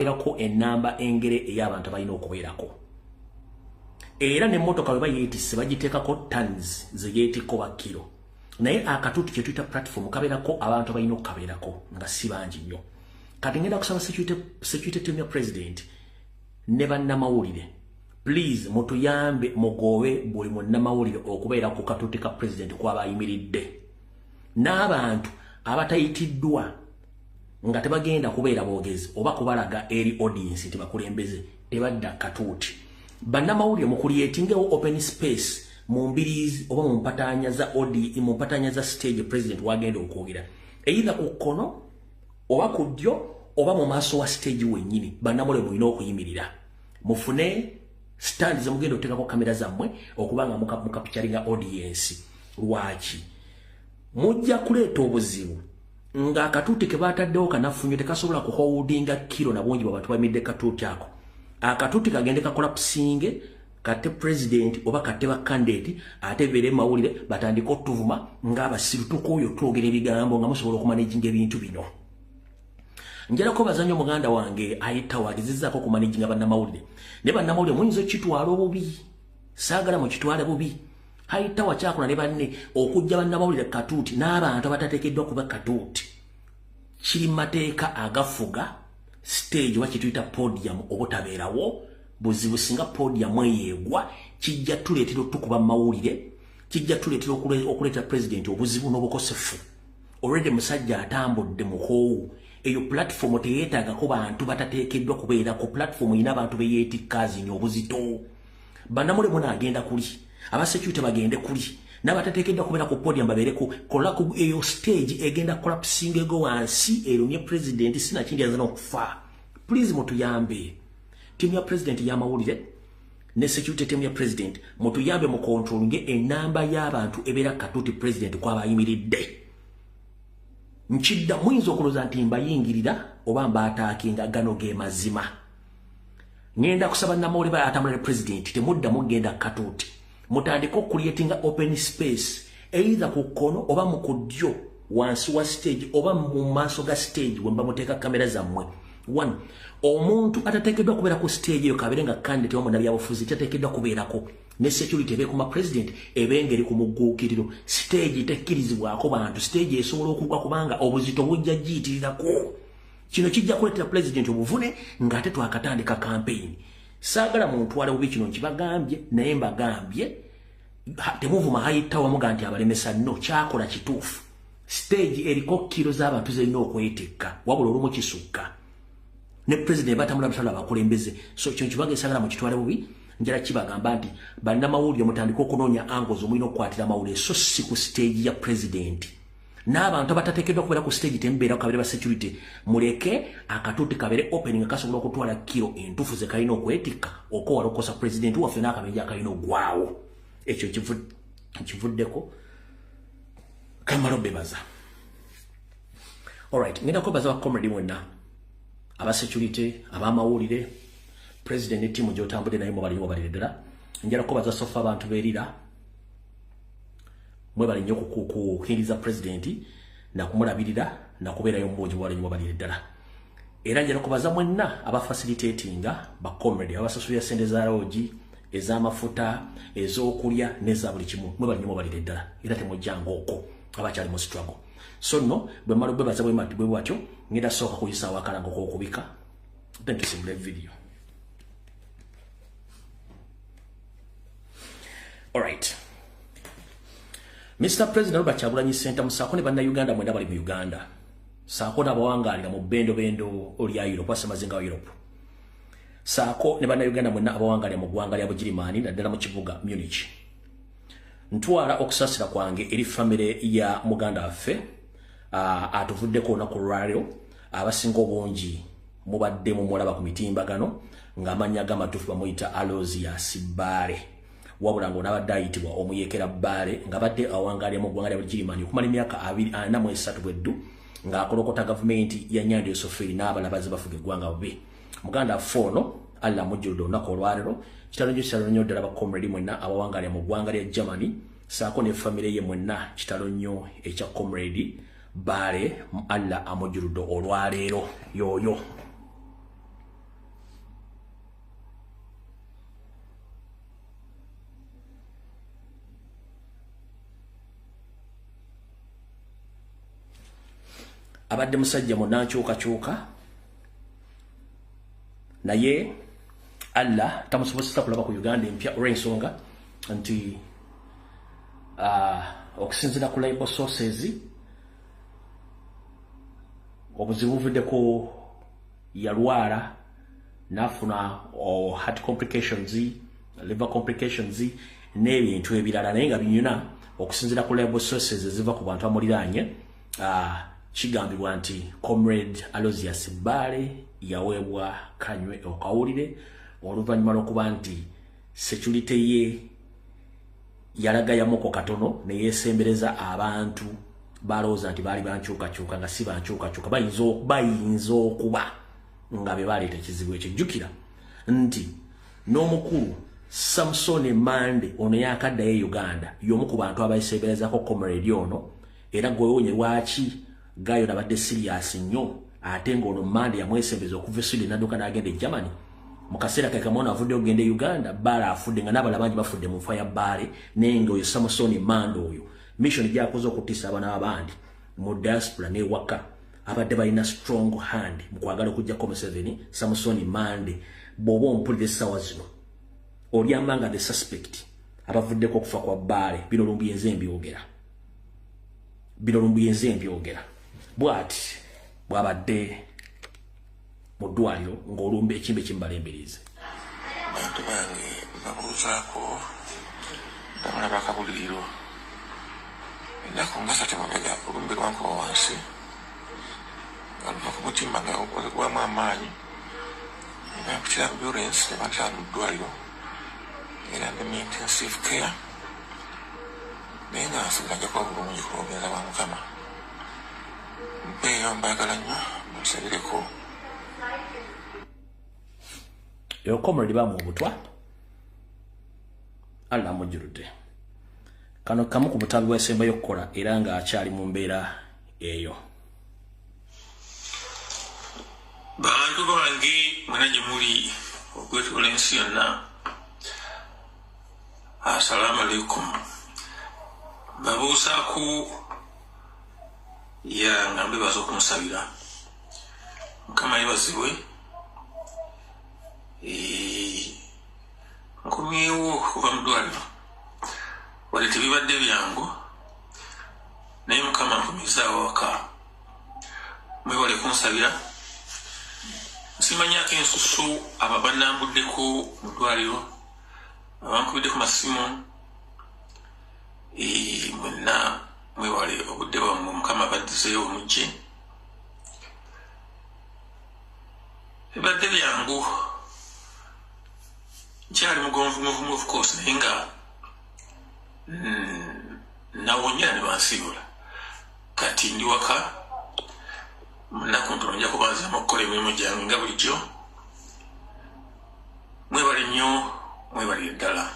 Kabeerako ennamba engere ey'abantu abalina okubeerako. Era n'emmotoka bwe bayeetisse bagiteekako tons ze yeetikko ba kiro. Naye akatuuti kye tuyita platform kabeerako abantu abalina okukabeerako nga si bangi nnyo. Kati ngenda kusaba security team ya president ne bannamawulire, please mutuyambe mugobe buli munnamawulire okubeera ku katuuti ka president kwaba ayimiridde. N'abantu abatayitiddwa nga tebagenda kubeera boogezi oba kubalaga eri audience nti bakulembeze, tebadda katuuti. Bannamawulire, mucreatingewo open space mu mbiriizi oba mu mpataanya za odi, mu mpataanya za stage president wagenda okwogera, either ku kkono oba ku ddyo oba mu maaso wa stage wennyini. Bannamawulire mulina okuyimirira, mufune stand zemugenda oteekako kamera zammwe okuba nga mucapturinga audience. Lwaki mujja kuleeta obuzibu ng'akatuuti ke bataddewo kanafu nnyo, tekasobola kuholdinga kiro na bungi bw'abantu bayimiridde katuuti ako? Akatuuti kagende kacollapsinge, katte president oba katte ba candidate, ate beere mawulire batandike otuvuma ng'abasiru. Tukooyo twogera ebigambo nga musobola okumanaginga ebintu bino. Njala kwebaza nnyo muganda wange ayitawo agezezzaako okumanaginga bannamawulire, naye bannamawulire muyinza okukitwala obubi. Saagala mukitwale bubi. Hayitawa kyakola ne banne okujja bannamawulire katuuti n'abantu abatateekeddwa kuba katuuti kiri mateeka agafuga stage oba kyetuyita podium obutabeerawo buzibu. Singa podium eyeegwa, kijja tuleetera otukuba mawulire, kijja tuleetera okuleetera president obuzibu n'obukosefu. Already musajja atambudde mukoowu. Eyo platform teyeetaagako bantu batateekeddwa kubeera ku platform. Erina abantu beyeetikka zino obuzito. Bannamawulire munaagenda kuli, abasecurity bagende kuli, n'abatateekeddwa kubeera ku podium babeereko. Kola ku eyo stage egenda collapsing ego wansi erumye president, sinakindi aza n'okufa. Please mutuyambe, tiimu ya president y'amawulire ne security team ya president, mutuyambe mu controlling enamba y'abantu ebeera katuuti president kwaba ayimiridde. Nkidda, muyinza okulowooza nti mbayingirira oba mbaattackinga. Gano ge mazima. Ŋŋenda kusaba namawulire atambula ne president, temudda mugenda katuuti, mutandike okucreatinga open space either ku kkono oba mu ku ddyo wansi wa stage oba mu maaso ga stage wemba muteeka kamera zammwe. One, omuntu atateekeddwa kubeera ku stage eyo, kabeere nga candidate oba munnabyabufuzi, tateekeddwa kubeerako. Ne security ebeekuma president ebenga eri ku mugguukiriro. Stage tekkirizibwako bantu. Stage esobola okugwa kubanga obuzito bujja giyitirirako. Kino kijja kuleetera president obuvune ng'ate twakatandika campaign. Saagala muntwale bubi, kino nkibagambye, naye mbagambye temuvuma hayita wamuga nti abalemesa. No, kyakola kituufu. Stage eriko kiro z'abantu zerina okwetikka, wabula olumu kisukka ne president batambula batwala abakulembeze. So kino kibaga esagala mukitwale bubi. Njala kibagamba nti bannamawulire mutandike okunoonya angles omulina okukwatira amawulire, so si ku stage ya president. N'abantu abatateekeddwa kubeera ku stage temubeera, kabeere ba security. Muleke akatuuti kabeere open nga kasobola okutwala kiro entuufu ze kalina okwetikka okwewala okukosa president waffe n'akabenje akalina ogwawo. Ekyo kivuddeko kamala obebaza. Alright, ngenda kwebaza ba comrade mwenna aba security, abamawulire, president ne tiimu gy'otambudde naye, mubali mubalire ddala. Njala kwebaza sofa abantu beerira, mwebale nnyo kukukiriza president nakumulabirira nakubeerayo mu bungi. Bwali mubalire ddala. Era njala kubaza mwenna abafacilitatinga, ba comrade abasasulira sente za lodge, ez'amafuta, ez'okulya n'eza buli kimu, mwebale nnyo, mubalire ddala. Era temujjanga okwo abakyali mu struggle. So nno bwe mmala okwebaza bwe bwatyo, ngenda sooka kuyisaawo akalango k'okubika, then tusimbule video. Alright, Mr President Robert Kyagulanyi Ssentamu saako ne bannayuganda mwena bali mu Uganda, saako n'abawangaalira mu bendo bendo olya Europe, asemazinga wa Europe, saako ne bannayuganda mwenna abawangaalira mu ggwanga lya Bugirimaani, naddala mu kibuga Munich, ntwala okusaasira kwange eri famire ya muganda waffe atuvuddeko olunaku olwaleero. Abasinga obungi mubadde mumulaba ku mitimbagano ng'amannya g'amatuufu bamuyita Alozias Bbaale, wabula ng'onaabadde ayitibwa Omuyeekera Bbaale, nga badde awangaalira mu ggwanga lya Bugirimaani okumala emyaka 43 bweddu ng'akolokota gavumenti ya Nyanda Yosoferi n'abalabazi bafuga eggwanga bubi. Muganda waffe ono Allah amujjuludde olunaku olwaleero. Kitalo nnyo, kitalo nnyo ddala. Bacomrade mwenna abawangaalira mu ggwanga lya Germany saako ne famire ye mwenna, kitalo nnyo ekya comrade Bbaale. Allah amujjuludde olwaleero yoyo. Abadde musajja munnankyukakyuka, naye Allah tamusobozesa kulaba ku Uganda empya olw'ensonga nti okusinziira ku reliable sources, obuzibu buvuddeko yalwala n'afuna heart complications, liver complications n'ebintu ebirala, naye nga binyuna okusinziira ku reliable sources eziva ku bantu amuliraanye, kigambibwa nti Comrade Aloysius Bbaale yaweebwa kanywe okawulire oluvannyuma lw'okuba nti security ye yalagayamuko katono ne yeesembereza abantu balowooza nti baali bankyukakyuka nga si bankyukakyuka, bayinza okuba nga be baleeta ekizibu ekyo. Jjukira nti n'omukulu Samson Mande ono yakaddayo e Uganda y'omu ku bantu abayesemberezako comrade ono, era gwewonye lwaki gayo nabadde serious nnyo, ate ng'ono Mande yamwesembeza okuva e Sweden n'adduka n'agenda e Germany. Mu kaseera ke kamu ono avudde okugenda e Uganda, Bbaale afudde, nga n'abalala bangi bafudde mu nfa ya Bbaale, naye nga oyo Samson Mande oyo mission gyakoze okutiisa abaana abandi mu diaspora n'ewaka abadde balina strong hand mu kwagala okuggyako Museveni. Samson Mande, bw'oba ompulira essaawa zino, oli among the suspect abavuddeko okufa kwa Bbaale. Bino Lumbuye nze mbyogera, bino Lumbuye nze mbyogera. Bw'ati bw'abadde mu ddwaliro ng'olumba ekimbe kimbalembirize. Bantu bange, mbabuuzaako ndamala bakabuliriro. Ennaku nga 3 mabega olumbe lwankuba wansi nga luva ku mutima, nga gwamu amaanyi, ne bampitira ambulance ne bantwala mu ddwaliro, era ndi mu intensive care, naye nga nsuubira nja kuba bulungi ku lw'obuyinza bwa Mukama. Mpeeyo, mbaagala nnyo, munsabireko. Eyo comrade bamu obutwa, Allah amujjuludde. Kano kamu ku butambi bwesembayo okukola era ng'akyali mu mbeera eyo. Bantu bange mwena gye muli okwetoola ensi yonna, assalaamu aleikum. Babuusaako ya nga mbebaza okunsabira. Mukama yebazibwe. Nkomyewo okuva mu ddwaliro, wadde tebibadde byangu, naye Mukama nkomezaawo waka. Mwebale kunsabira. Nsimanyako ensusu abo abanambuddeko mu ddwaliro, abankubidde ku masimu, mwenna mwewale obudde bwammwe. Mukama baddizeewo mujje. Bibadde byangu, nkyali mugonvugonvumu of course, naye nga nawonyera ne bansiibula. Kati ndi waka, munaku ntono nja kubanziramu okukola emirimu gyange nga bulijjo. Mwebale nnyo, mwebalire ddala.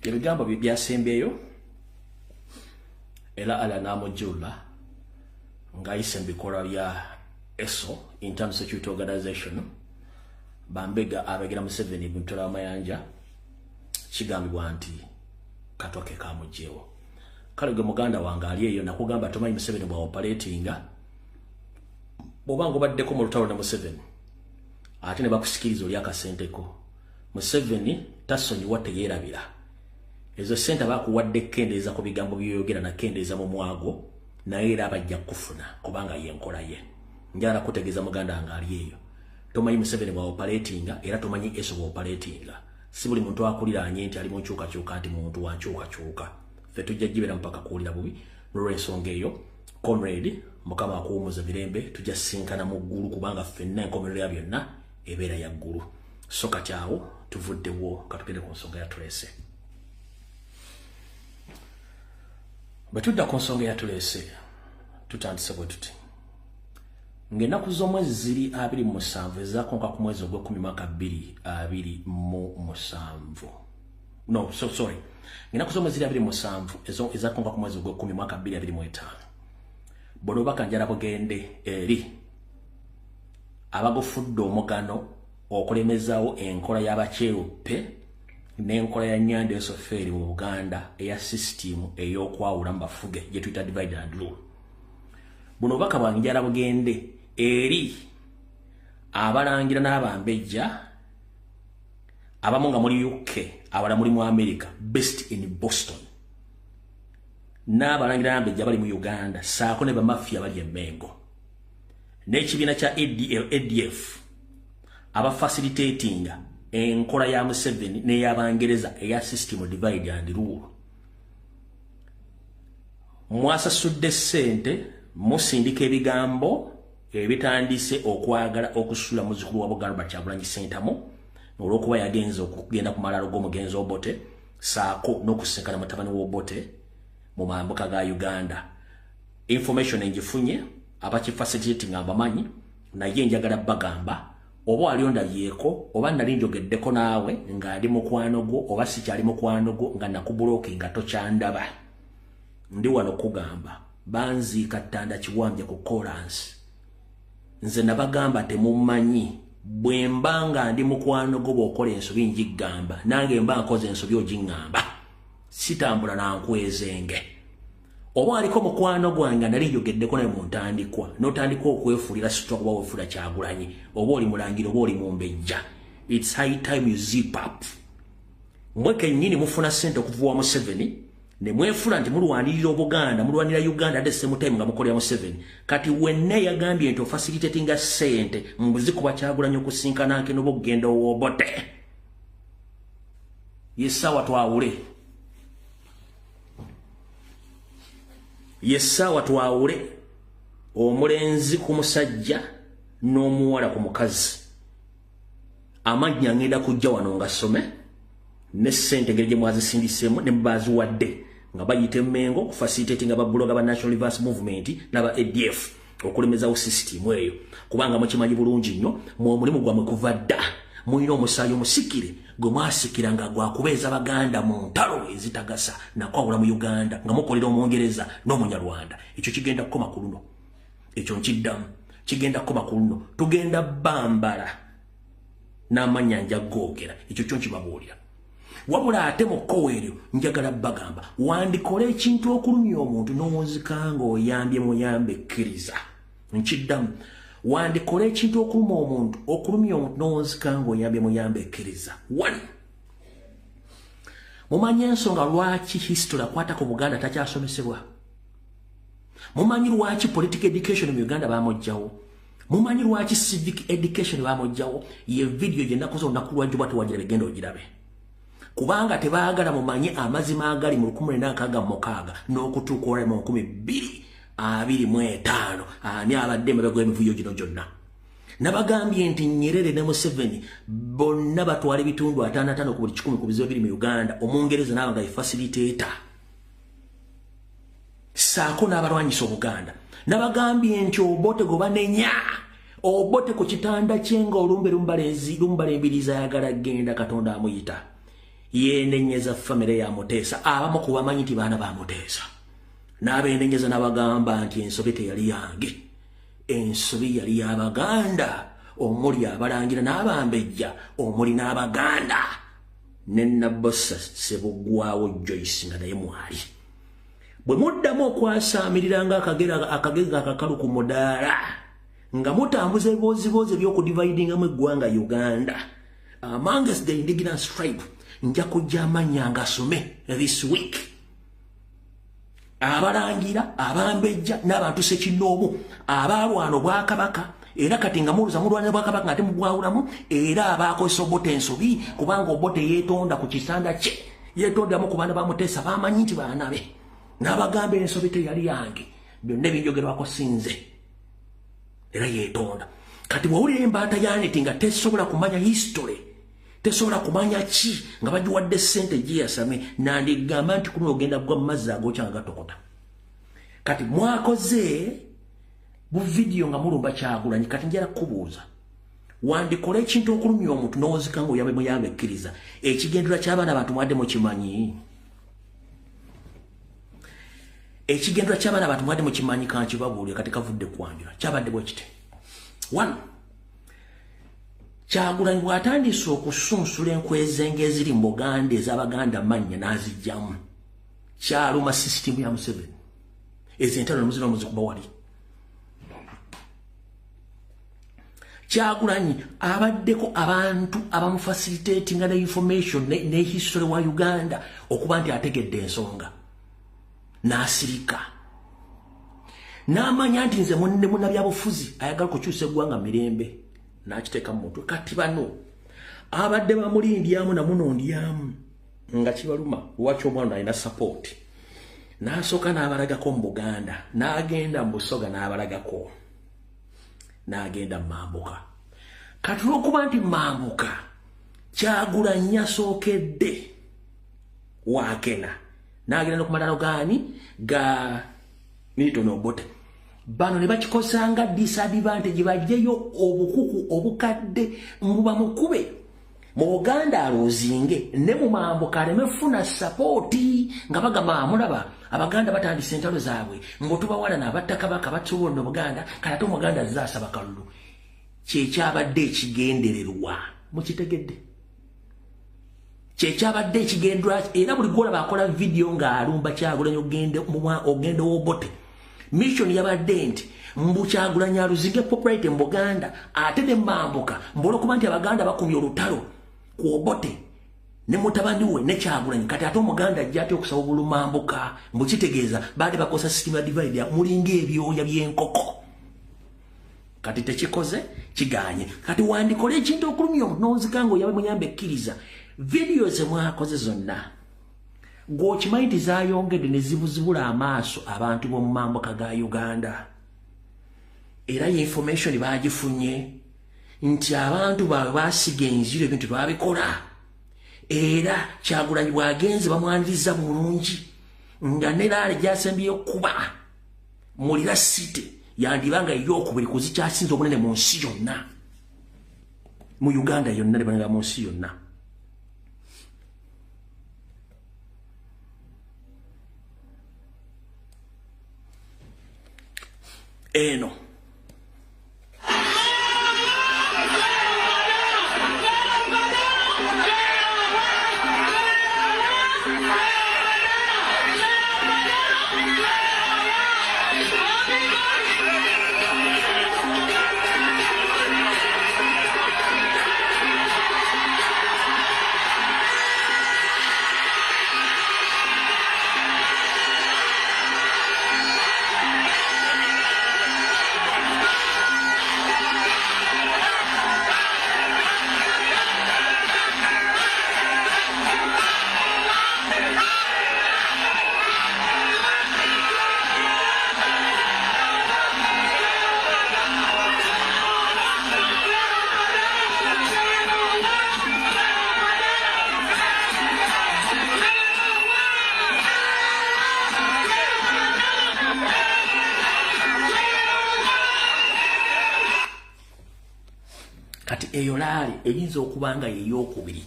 Ebigambo bye byasembyeyo era Allah n'amujjulula ng'ayise mu bikolwa bya ESO, Internal Security Organization, bambega abegera Museveni butula amayanja. Kigambibwa nti katoke kamugyewo. Kale gwe muganda wange ali eyo, nakugamba tomanyi Museveni bwa operatinga. Bw'oba ng'obaddeko mu lutalo ne Museveni ate ne bakusikiriza oli akasenteko, Museveni tasonyiwa, teyeerabira ezo sente. Abakuwadde kendeeza ku bigambo byoyogera nakendeeza mu mwago, naye era abajja kufuna kubanga yenkola ye. Njagala kutegeeza muganda wange ali eyo, tomanyi Museveni bwa operatinga era tomanyi ESO bwa operatinga. Si buli muntu akuliraanye nti ali mu nkyukakyuka nti muntu wa nkyukakyuka. Ffe tujja gibeera mpaka kuwulira bubi. N'olwensonga eyo, comrade, Mukama akuwumuza mirembe. Tujja sinkana mu ggulu kubanga ffenna enkomerero ya byonna ebeera ya ggulu. So kati awo tuvuddewo, katugende ku nsonga yatuleese. Bwe tudda ku nsonga eyatuleese, tutandise bwe tuti: ng'ennaku z'omwezi ziri 27 ezakonka ku mwezi ogw'ekumi mwaka 2027, no, so sorry, ng'ennaku z'omwezi ziri 27 ezakonka ku mwezi ogw'ekumi mwaka 2025, bw'olobaka njala bugende eri abagufudde omugano okulemezaawo enkola y'abakyeruppe. N'enkola ya Nyanda Esoferi mu Buganda eya sisitimu ey'okwawula mu bafuge gye tuyita divide and rule. Buno obubaka bwange njala bugende eri abalangira n'abambejja abamu nga muli UK, abalala muli mu America, based in Boston, n'abalangira n'abambejja bali mu Uganda, saako ne bamafiya bali e Mengo n'ekibiina kya ADL, ADF, abafacilitatinga enkola ya Museveni n'ey'Abangereza eya system divide and rule. Mwasasudde ssente, musindika ebigambo ebitandise okwagala okusula muzzukulu wa Buganda Kyagulanyi Ssentamu olw'okuba yagenze okugenda ku malaalo g'omugenzi Obote, saako n'okusisinkana mutabani w'Obote mu mambuka ga Uganda. Information engifunye, abakifacilitating nga mbamanyi, naye njagala bagamba oba wali ondabyeko oba nali njogeddeko naawe ng'ali mukwano gwo oba sikyali mukwano gwo nga nakublockinga nga tokyandaba, ndi wano kugamba banziika ttanda kiwambye ku kolansi. Nze nabagamba temummanyi. Bwe mba nga ndi mukwano gwo, bw'okola ensobi njigamba, nange mba nkoze ensobi ogiŋŋamba. Sitambula nankwezenge. Oba aliko mukwano gwange nga nali njogeddeko naye mu ntandikwa, n'otandika okwefuulira sitwa kuba weefuula Kyagulanyi, oba oli mulangira oba oli mumbejja, it's high time you zip up. Mwe kennyini mufuna ssente okuva wa Museveni ne mwefula nti mulwanirira Obuganda, mulwanira Uganda, at the same time nga mukolera Museveni. Kati wenna yagambye nti ofacilitatinga ssente mbuzikuba Kyagulanyi okusinkana nke noba okugenda ow'Obote, yessaawa twawule, yessaawa twawule omulenzi ku musajja n'omuwala ku mukazi. Amannya ngenda kujja wano nga ssome ne ssente engeri gye mwazisindiseemu ne mubaziwadde nga bayita Emmengo kufacilitatinga bablogger ba National Reverse Movement n'aba ADF okulemezawo sisitimu eyo, kubanga mukimanyi bulungi nnyo mwe omulimu gwammwe kuva dda mulina omusaayi omusikire gwe mwasikira nga gwakubeeza Baganda mu ntalo ezitagasa nakwawula mu Uganda nga mukolera Omungereza n'Omunyarwanda. Ekyo kigenda kukoma ku luno, ekyo nkiddamu, kigenda kukoma ku luno. Tugenda bambala n'amannya nja googera, ekyo kyo nkibabuulira. Wabula ate mu kkowa eryo njagala bagamba wandikola ekintu okulumya omuntu n'owunzika ng'oyambye muyambe kkiriza. Nkiddamu, wandikola ekintu okuluma omuntu, okulumya omuntu n'owunzika ng'oyambye muyambe kkiriza. One, mumanyi ensonga lwaki history akwata ku Buganda takyasomesebwa? Mumanyi lwaki political education mu Uganda bamuggyawo? Mumanyi lwaki civic education bamuggyawo? Ye video gye nakoze olunaku lwajjo bwatewagirabe, genda ogirabe, kubanga tebaagala mumanye amazima agali mu 1966 n'okutuuka olwa mu 2025, ani abadde emabega w'emivuyo gino gyonna. Nabagambye nti Nyerere ne Museveni bonna batwala ebitundu 55 ku buli 100 ku bizibu ebiri mu Uganda. Omungereza naaba nga ye facilitator saako n'abalwanyisa Obuganda. Nabagambye nti Obote gwe banenya, Obote ku kitanda kye nga olumbe lumbala embirizi ayagala genda, Katonda amuyita, yeenenyeza famire ya Muteesa, abamu ku bamanyi nti baana ba Muteesa, n'abeenenyeza n'abagamba nti ensobi teyali yange, ensobi yali y'Abaganda, omuli abalangira n'abambejja, omuli n'Abaganda ne Nabosa Sebugwawo Joyce nga naye mwali. Bwe muddamu okwasaamirira ng'akagega akakalu ku mudaala nga mutambuza ebibooziboozi eby'okudividingamu eggwanga Uganda amongst the indigenous tribe, nja kujja amannya ngasome this week, abalangira, abambejja n'abantu sekinnoomu abaalwana obwakabaka, era kati nga muluza mulwanira bwakabaka nga temubwawulamu, era abakozesa Obote ensobi, kubanga Obote yeetonda ku kitanda kye, yeetondamu ku baana ba Muteesa bamanyi nti baana be, n'abagamba ensobi teyali yange, byonna ebinjogerwako sinze, era yeetonda. Kati bw'owulira embaata yaneti nga tesobola kumanya history, tesobola kumanya ki nga bagiwadde ssente giyasame, nandigamba nti kuno ogenda gwa mu mazzi agookya nga gatokota. Kati mwakoze bu video nga mulumba Kyagulanyi. Kati njala kukubuuza, wandikola ekintu okulumya omuntu n'owozika ng'oyambe muyambe ekkiriza, ekigendera ky'abaana abantu mwadde mukimanyi? Ekigendera ky'abaana abantu mwadde mukimanyi? Kankibabuulire kati kavudde kwanjula. Kyabadde bwe kiti. One, Kyagulanyi bw'atandise okusunsula enkwezenge eziri mu Buganda ez'Abaganda mannya n'azijjamu, kyaluma sisitimu ya Museveni. Ezo entalo nemuzina muzikuba wali. Kyagulanyi abaddeko abantu abamufacilitatinga ne information ne history wa Uganda okuba nti ategedde ensonga, n'asirika n'amanya nti nze munne munnabyabufuzi ayagala okukyusa eggwanga mirembe, n'akiteeka mu mutwe. Kati bano abadde bamulindyamu namunondyamu nga kibaluma lwaki omwana alina support, n'asooka n'abalagako mu Buganda, n'agenda mu Busoga n'abalagako, n'agenda mu Mambuka. Kati olw'okuba nti Mambuka Kyagulanyi yasookedde Wakena, n'agenda n'okumalalo gaani ga Milton Obote, bano ne bakikozanga disadvantage, bajjeyo obukuku obukadde mbu bamukube mu Buganda alozinge ne mu Mambuka aleme funa sapooti, nga bagamba mulaba Abaganda batandise entalo zaabwe mbu tubawalana abatta Kabaka batuwonna Obuganda, kale ate Omuganda azze asaba kalulu. Kyekyabadde ekigendererwa, mukitegedde? Kyekyabadde ekigendererwa. Era buli gwolaba akola vidiyo ng'alumba Kyagulanyi ogende Obote, mission yabadde nti mbu Kyagulanyi aluzinge popularity mu Buganda ate ne Mambuka, mbu olwokuba nti Abaganda bakumye olutalo ku Obote ne mutabani we ne Kyagulanyi, kati ate Omuganda ajja atya okusaba obulumambuka? Mbu kitegeeza baali bakozesa system ya divide, mulinga ebyoya by'enkoko. Kati tekikoze, kiganye. Kati wandikola ekintu okulumya omuntu n'onzika nga oyabe muyambe ekkiriza. Vidiyo ze mwakoze zonna gw'okimanyi nti zaayongedde ne zibuzibula amaaso abantu b'omu mambuka ga Uganda. Era information baagifunye nti abantu baabwe baasiga enziro, ebintu babikola. Era Kyagulanyi bw'agenze bamwaniriza bulungi, nga ne rally gy'asembyeyo kuba mu Lira City yandiba nga ey'okubiri ku zikyasinze obunene mu nsi yonna, mu Uganda yonna, ne banga mu nsi yonna. Eno kati eyo rally eyinza okuba nga yeyokubiri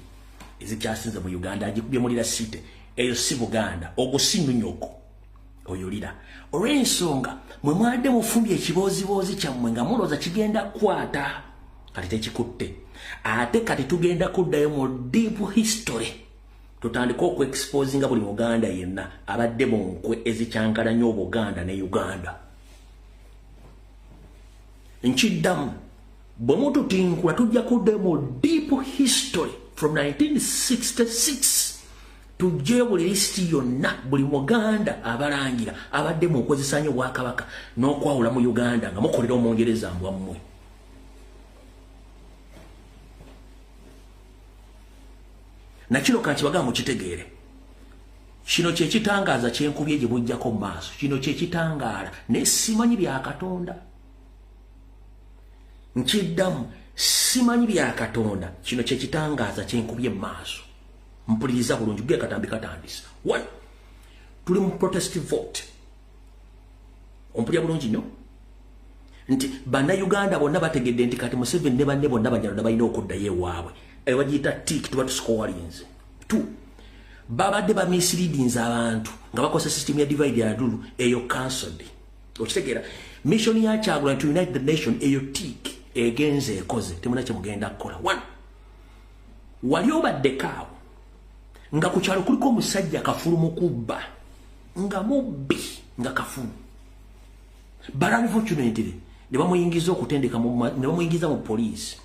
ezikyasinze mu Uganda, agikubye mu Lira City. Eyo si Buganda, ogwo si Nunyoko, oyo Lira. Olw'ensonga mwe mwadde mufumbye ekibooziboozi kyammwe nga mulowooza kigenda kukwata, kati tekikutte. Ate kati tugenda kuddayo mu deep history, tutandike okuexposinga buli Muganda yenna abadde mu nkwe ezikyankalanya Obuganda ne Uganda. Nkiddamu, bwe mututinkula tujja kuddayo mu deep history from 1966, tujjeyo buli lisiti yonna, buli Muganda abalangira abadde mu nkozesa nnyo Obwakabaka n'okwawula mu Uganda nga mukolera Omungereza mbwammwe. Nakino kankibagamba mukitegeere, kino kyekitangaaza kyenkubye gye bujjako mu maaso. Kino kyekitangaala, naye simanyi bya Katonda. Nkiddamu, simanyi bya Katonda. Kino kyekitangaaza kyenkubye mu maaso. Mpuliriza bulungi, ge katambi katandise. One, tuli mu protest vote. Ompulira bulungi nnyo nti Bannayuganda bonna bategedde nti kati Museveni ne banne bonna Banyarwanda balina okuddayo ewaabwe. Eyo bagiyita tick, tuba tuscorinze. Two, babadde bamisleadinze abantu nga bakozesa system ya divide and rule, eyo cancelled. Okitegeera? Mission ya Kyagulanyi to unite the nation, eyo tick. Egenze ekoze temuna kye mugenda kukola. One, wali obaddeko awo nga ku kyalo kuliko omusajja kafulu mukubba, nga mubbi, nga kafulu, but unfortunately ne bamuyingiza okutendeka, ne bamuyingiza mu poliisi.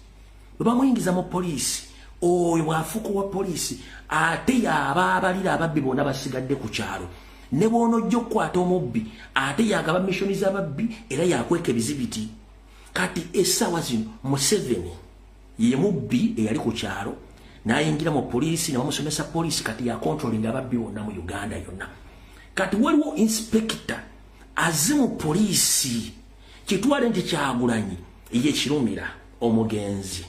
Bwe bamuyingiza mu poliisi, oyo bw'afuuka wa poliisi, ate yaba abalira ababbi bonna basigadde ku kyalo. Ne bw'onojja okukwata omubbi, ate yagaba mission z'ababbi era yakweka ebizibiti. Kati essaawa zino Museveni ye mubbi eyali ku kyalo n'ayingira mu poliisi ne bamusomesa poliisi. Kati yacontrollinga ababbi bonna mu Uganda yonna. Kati waliwo inspector aze mu poliisi. Kitwale nti Kyagulanyi ye Kirumira omugenzi,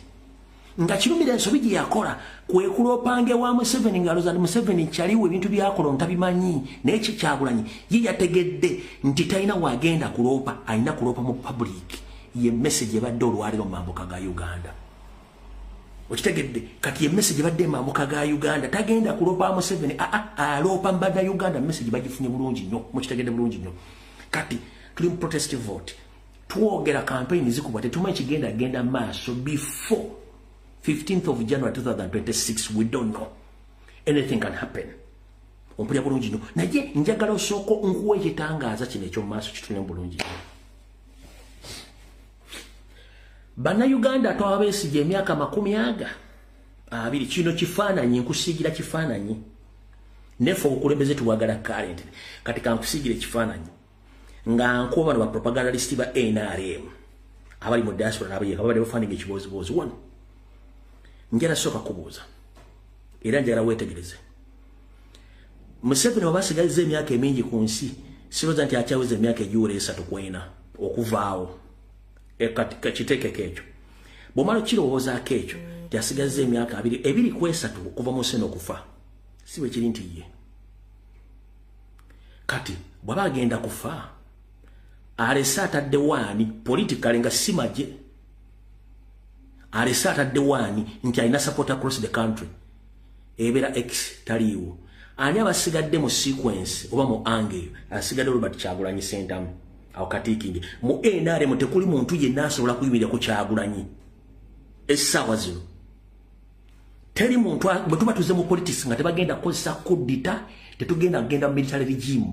nga Kirumira ensobi gye yakola kwe kulopanga ewa Museveni, ng'alowooza nti Museveni kyaliwo ebintu byakola ntabimanyi. Naye Kyagulanyi ye yategedde nti talina wagenda kuloopa, alina kuloopa mu public. Ye message ebadde olwaliro mu mambuka ga Uganda, okitegedde? Kati ye message ebadde mambuka ga Uganda, tagenda kuloopa Museveni, aa, aloopa mbadda Uganda. Message bagifunye bulungi nnyo, mukitegedde bulungi nnyo. Kati tuli mu protest vote, twogera campaign zikubwa, tetumanyi kigenda genda maaso before 15th of January 2026. We don't know, anything can happen. Ompulira bulungi nnyo? Naye njagala osooka nkuwa ekitangaaza kino ekyomumaaso, kitulemu bulungi nnyo. Bannayuganda twabeesiga emyaka 20. Kino kifaananyi, nkusiigira kifaananyi. Neffe obukulembeze tuwagala current. Kati kankusiigira ekifaananyi nga nkuba bano bapropagandalist ba NRM abali mu diaspora n'abayeka babadde bafaninga ekibooziboozi wano. Njala sooka kubuuza era njagala weetegereze. Museveni waba asigazza emyaka emingi ku nsi, sirowooza nti akyaweza emyaka egiwera 3 ku 4 okuvaawo. Kiteekeko ekyo. Bw'omala okirowoozaako ekyo nti asigazza emyaka abiri, 2 ku 3 okuva mu nsi n'okufa, si bwe kiri nti ye kati bw'aba agenda kufa alese atadde waani politically, nga si magye, alese atadde waani nti alina support across the country? Ebeera x taliiwo. Ani abasigadde mu sequence oba mu ange eyo? Asigadde Robert Kyagulanyi Sentamu. Awo katiikingi mu NRM tekuli muntu yenna asobola kuyimirira ku Kyagulanyi essaawa zino. Teri muntu. Bwe tuba tuze mu politics nga tebagenda kukozesa kuddita, tetugenda kugenda mu military regime,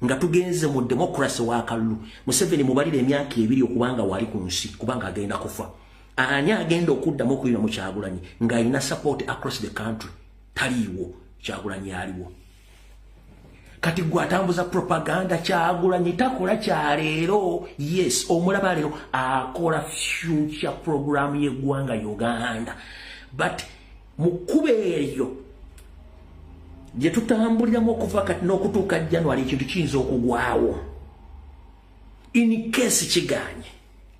nga tugenze mu democracy wakalulu, Museveni mubalire emyaka 2 okubanga wali ku nsi, kubanga agenda kufa. Ani agenda okuddamu okuyina mu Kyagulanyi ng'alina support across the country? Taliiwo. Kyagulanyi aliwo. Kati gwe atambuza propaganda, Kyagulanyi takola kyaleero. Yes, omulaba leero akola future program y'eggwanga Uganda, but mu kkubo eryo gye tutambuliramu okuva kati n'okutuuka January, ekintu kiyinza okugwawo. In case kiganye,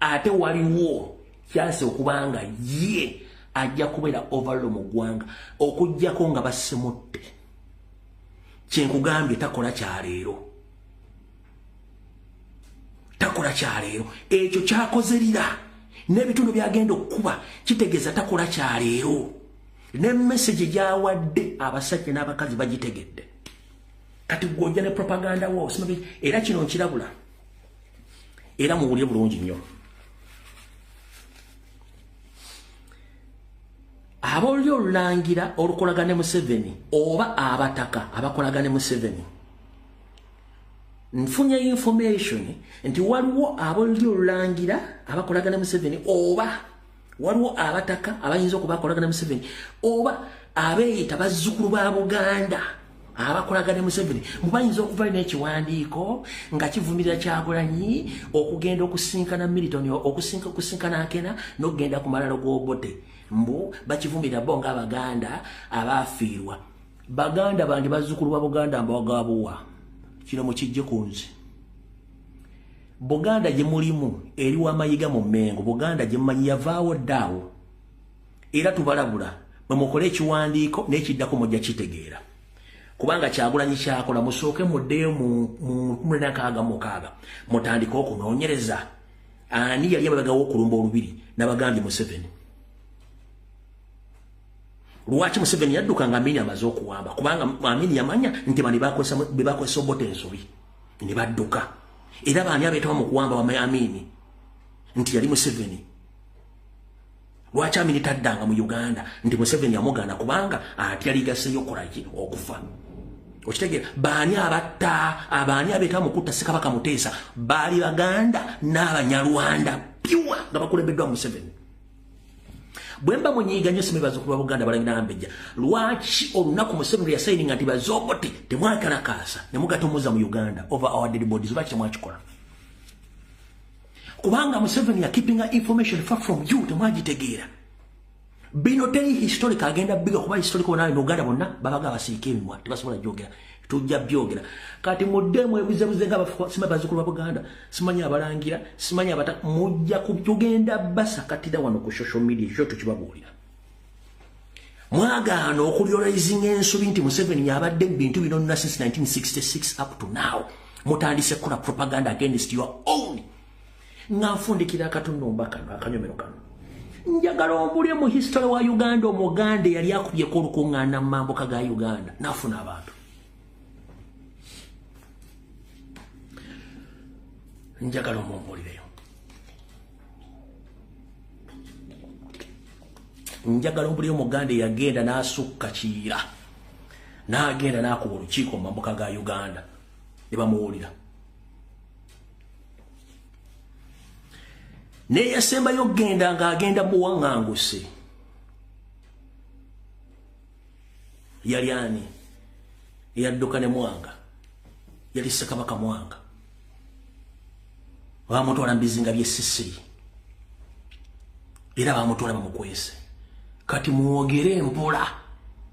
ate waliwo kyase okubanga ye ajja kubeera overall mu ggwanga, okugjako nga bassemutte. Kyenkugambye, takola kyaleero, takola kyaleero. Ekyo kyakoze lira n'ebitundu byagenda okukuba kitegeeza takola kyaleero, ne message gyawadde abasajja n'abakazi bagitegedde. Kati gwojja ne propaganda wo. Era kino nkirabula, era muwulire bulungi nnyo. Abolyo olulangira olukolagane Museveni oba abataka abakolagane Museveni, nfunye information nti waliwo abolyo olulangira abakolagane Museveni, oba waliwo abataka abayinza okuba akolagana Museveni, oba abeeyita bazzukulu ba Buganda abakolagana Museveni, mubayinza okuvayo n'ekiwandiiko nga kivumirira Kyagulanyi okugenda okusinkana Milton, okusinkana Akena n'okugenda ku malalo g'Obote. Mbu bakivumirira bo ng'Abaganda abaafiirwa. Baganda bange, bazzukulu ba Buganda, mbawagabuwa kino mukijje ku nze. Buganda gye mulimu eri wamayiga mu Mmengo, Buganda gye mumanyi yavaawo ddaawo. Era tubalabula, bwe mukole ekiwandiiko n'ekiddako mujja kitegeera, kubanga Kyagulanyi kyakola, musooke muddeyo mu 1966 mutandike okunoonyereza ani yali ababagawo okulumba olubiri. Nabagambye Museveni. Lwaki Museveni yadduka nga Amini amaze okuwamba? Kubanga Amini yamanya nti bani bebakozesa Obote ensobi ne badduka. Era baani abeetaba mu kuwamba wama Amini? Nti yali Museveni. Lwaki Amini taddanga mu Uganda? Nti Museveni yamugaana kubanga atya ligaseyo kolaki okufa. Okitegeera? Baani abatta, abaani abeeta mu kutta Ssekabaka Muteesa? Baali Baganda n'Abanyarwanda pure nga bakulembeddwa Museveni. Bwe mba munyiiga nnyo, simanyi bazzukulu ba Buganda balangira Nambejja, lwaki olunaku Museveni lwe yasayininga nti bazoobote temwakalakaasa ne mugatumuza mu Uganda over our dead bodies? Lwaki temwakikola? Kubanga Museveni yakeepinga information far from you, temwagitegeera. Bino teri historic agenda biga kuba historic bonna mu Uganda bonna babaga abasiika emimwa, tebasobola gyogera. Tujja byogera. Kati muddemu ebuzebuze nga simanyi bazzukulu ba Buganda, simanyi abalangira, simanyi abata, mujja kugenda basakatira wano ku social media. Ekyo tukibabuulira. Mwagaana okurealizinga ensobi nti Museveni yabadde mu bintu bino nna since 1966 up to now. Mutandise kukola propaganda against your own. Nga nfundikira akatunumba kano, akanyomero kano, njagala ombulye mu history wa Uganda omuganda eyali akubyeko olukuŋŋaana mu mambuka ga Uganda n'afuna abantu. Njagala omumbulireyo, njagala ombulire omuganda eyagenda n'asukka Kiira n'agenda n'akuba olukiiko mu mambuka ga Uganda ne bamuwulira. Neyasembayo okugenda ng'agenda muwaŋŋanguse yali ani? Eyadduka ne Mwanga yali Ssekabaka Mwanga, bamutwala mu bizinga by'e Sisiri era bamutwala bamukwese. Kati mwogere mpola,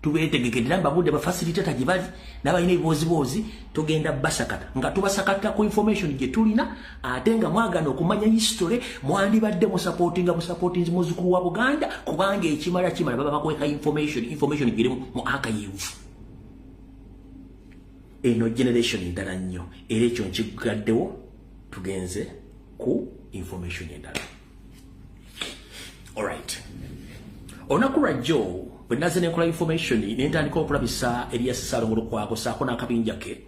tubeetegekede era mbabudde bafacilitator gye bali n'abalina ebibooziboozi. Tugenda basakata nga tubasakata ku information gye tulina, ate nga mwagana okumanya history, mwandibadde musupportinga busupportinzi muzzukulu wa Buganda, kubanga ekimala kimala baba bakweka information. Information giri mu archive. Eno generation ndala nnyo, era ekyo nkigaddewo. Tugenze ku information endala. Alright, olunaku lwajjo bwe naze nenkola information nentandika okulabisa Erias Ssalongo Lukwago saako n'akabinja ke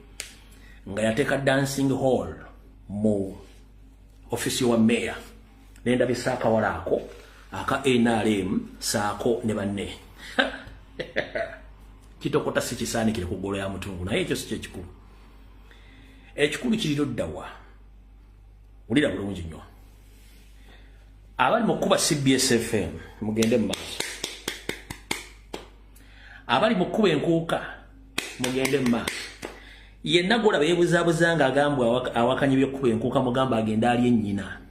nga yateeka dancing hall mu ofisi wa meya, nendabisa akawala ako aka NRM saako ne banne. Kitokota si kisaanikire ku ggolo ya mutungu, naye ekyo si kyekikulu. Ekikulu kiri luddawa? Wulira bulungi nnyo. Abali mu kkuba CBS FM mugende mu maaso, abali mu kkuba enkuuka mugende mu maaso. Yenna gwolaba yeebuzaabuza nga agambwa awakanya byokkuba enkuuka, mugamba agenda ali ennyina.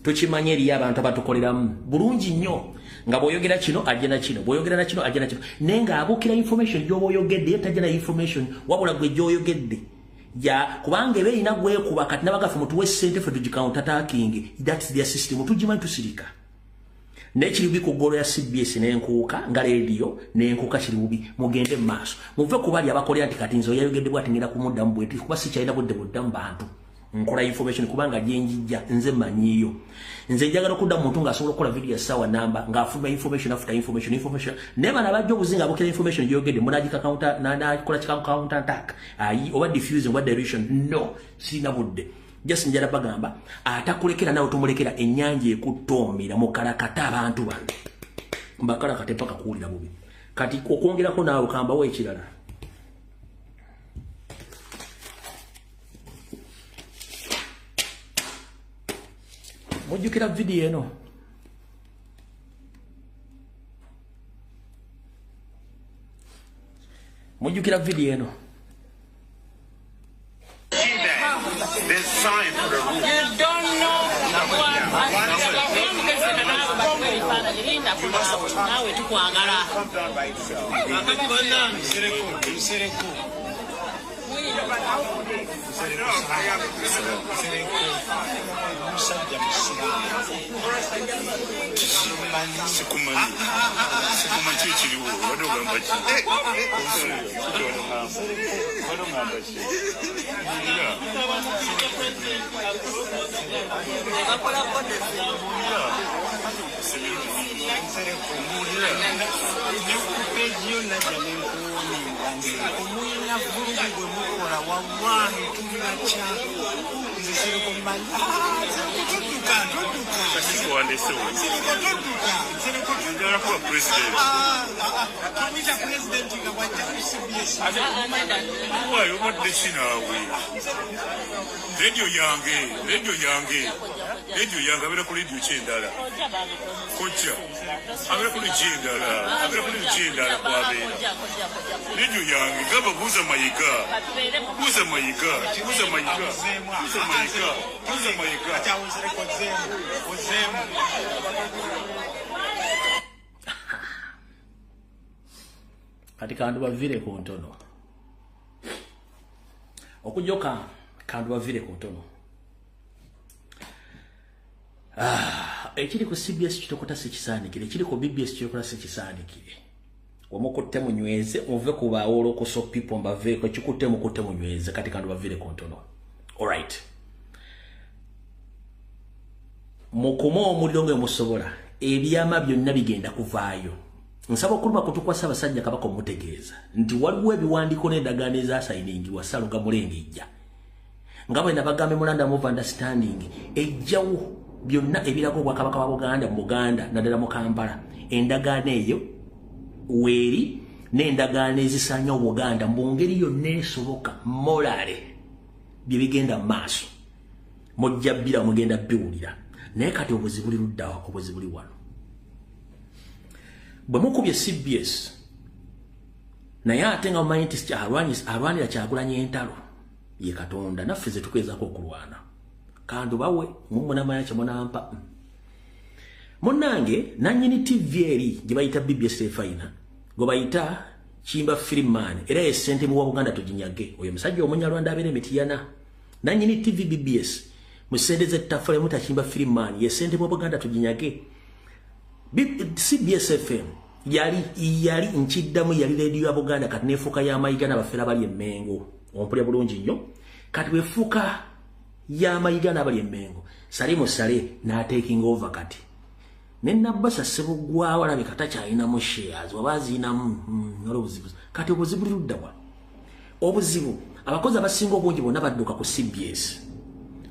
Tukimanye eriyo abantu abatukoleramu bulungi nnyo, nga bw'oyogera kino ajja na kino, bw'oyogera na kino ajja na kino, naye ng'abuukira information gy'oba oyogedde. Ye tajja na information, wabula gwe gy'oyogedde ja, kubanga eba erina gwekuba. Kati nabagaffe mutuwe ssente ffe tugicounter attacking. That's their system, tugimanyi, tusirika. Naye kiri bubi ku ggolo ya CBS n'enkuuka nga leediyo n'enkuuka, kiri bubi. Mugende mu maaso, muve ku bali abakolera nti kati nze oyayogedde bwati ngenda kumuddamu bweti, kuba sikyalina budde buddamu bantu. Nkola information kubanga gyenjijja nze manyiyo. Nze njagala okudda muntu ng'asobola okukola video ya ssaawa namba ng'afuluma information after information information. Naye bano abajja obuzinga abukira information gyogedde munagika counter, nakola kika counter attack ayi oba diffusing oba direction. No, sirina budde. Just njala bagamba, atakulekera nawe tomulekera. Ennyanja ekuttoomira mukalakata. Abantu bano mbakalakate paka kuwulira bubi. Kati okwongerako naawe kambawo ekirala. Mujjukira vidiyo eno? Mujjukira vidiyo eno? There's sign for the roof. You don't know what. Naawe tukwagala. Come down by itself. Kakati bannange, Nsereko, Nsereko, Nsereko, Nsereko, omusajja musiraamu. Sikumanyi, sikumanyi. Ki ekiriwo? Obadde ogamba ki? Kiki obadde ogamba? Obadde ogamba ki? Mbuulira. Mbuulira. Nsereko, mbuulira. Message yo najja nenkuwoninga Nsereko mulina vulugu gwe mukola wallahi tulibakya. Nze Nsereko mmanyi. Nsereko todduka todduka. Kasiwandesewo. Nsereko todduka. Nsereko todduka. Njagala kuba president. Tumuyita president nga bw'ajja ku CBS. Waayo obadde ki naawe? Radio yange, radio yange. Radio yange abeera ku radio ki endala? Kojja. Abeera ku radio endala. Abeera ku radio endala kwabeera. Radio yange gamba buuza Mayiga. Buuza Mayiga. Buuza Mayiga. Buuza Mayiga. Buuza Mayiga. Kati awo Nsereko ozzeemu. Ozzeemu. Kati kandu bavire ku ntono. Okujoka kandu bavire ku ntono. Ekiri ku CBS kitokota sikisaanikire, ekiri ku BBS kitokota sikisaanikire. Wamukutte munyweze, muve ku baawolo ku so people mbaveeko, kikutte mukutte munyweze, kati kandu bavire ku ntono. Alright. Mukume omuliro nga musobola, ebyama byonna bigenda kuvaayo. Nsaba okuluma kutukwasa abasajja Kabaka omutegeeza nti waliwo ebiwandiiko n'endagaano ezasayiningibwa Ssalonga Mulengejja. Nga bwe nabagambye mu London Move Understanding, ejjawo byonna ebiraga obwakabaka bwa Buganda mu Buganda naddala mu Kampala. Endagaano eyo weeri n'endagaano ezisaanya Obuganda mu ngeri yonna esoboka morale bye bigenda mu maaso. Mujja bbira mugenda biwulira. Naye kati obuzibu buli ludda wa, obuzibu buli wano. Bwe mukubye CBS naye ate nga mumanyi nti alwanira Kyagulanyi entalo ye Katonda naffe ze tukwezaako okulwana. Kandu bawe mumunamanya kye munampa. Munnange nannyini TV eri gye bayita BBS Terefayina gwe bayita Kimba Freeman era ye ssentebe wa Buganda tuginyage. Oyo musajja Omunyarwanda abeera Mityana. Nannyini TV BBS mu ssente z'ettaffaali muta Kimba Freeman ye ssentebe wa Buganda tuginyage. CBS FM yali nkiddamu yali radio ya Buganda kati nefuuka ya Mayiga n'abafere abali e Mmengo. Ompulira bulungi nnyo. Kati bwefuuka ya Mayiga n'abali e Mmengo, Salimu Sale n'atekinga over kati. Ne Nabbasa Ssebuggwawo alabika takyalinamu shares oba aziinamu obuzibu. Kati obuzibu buli ludda wa? Obuzibu abakozi abasinga obungi bonna badduka ku CBS.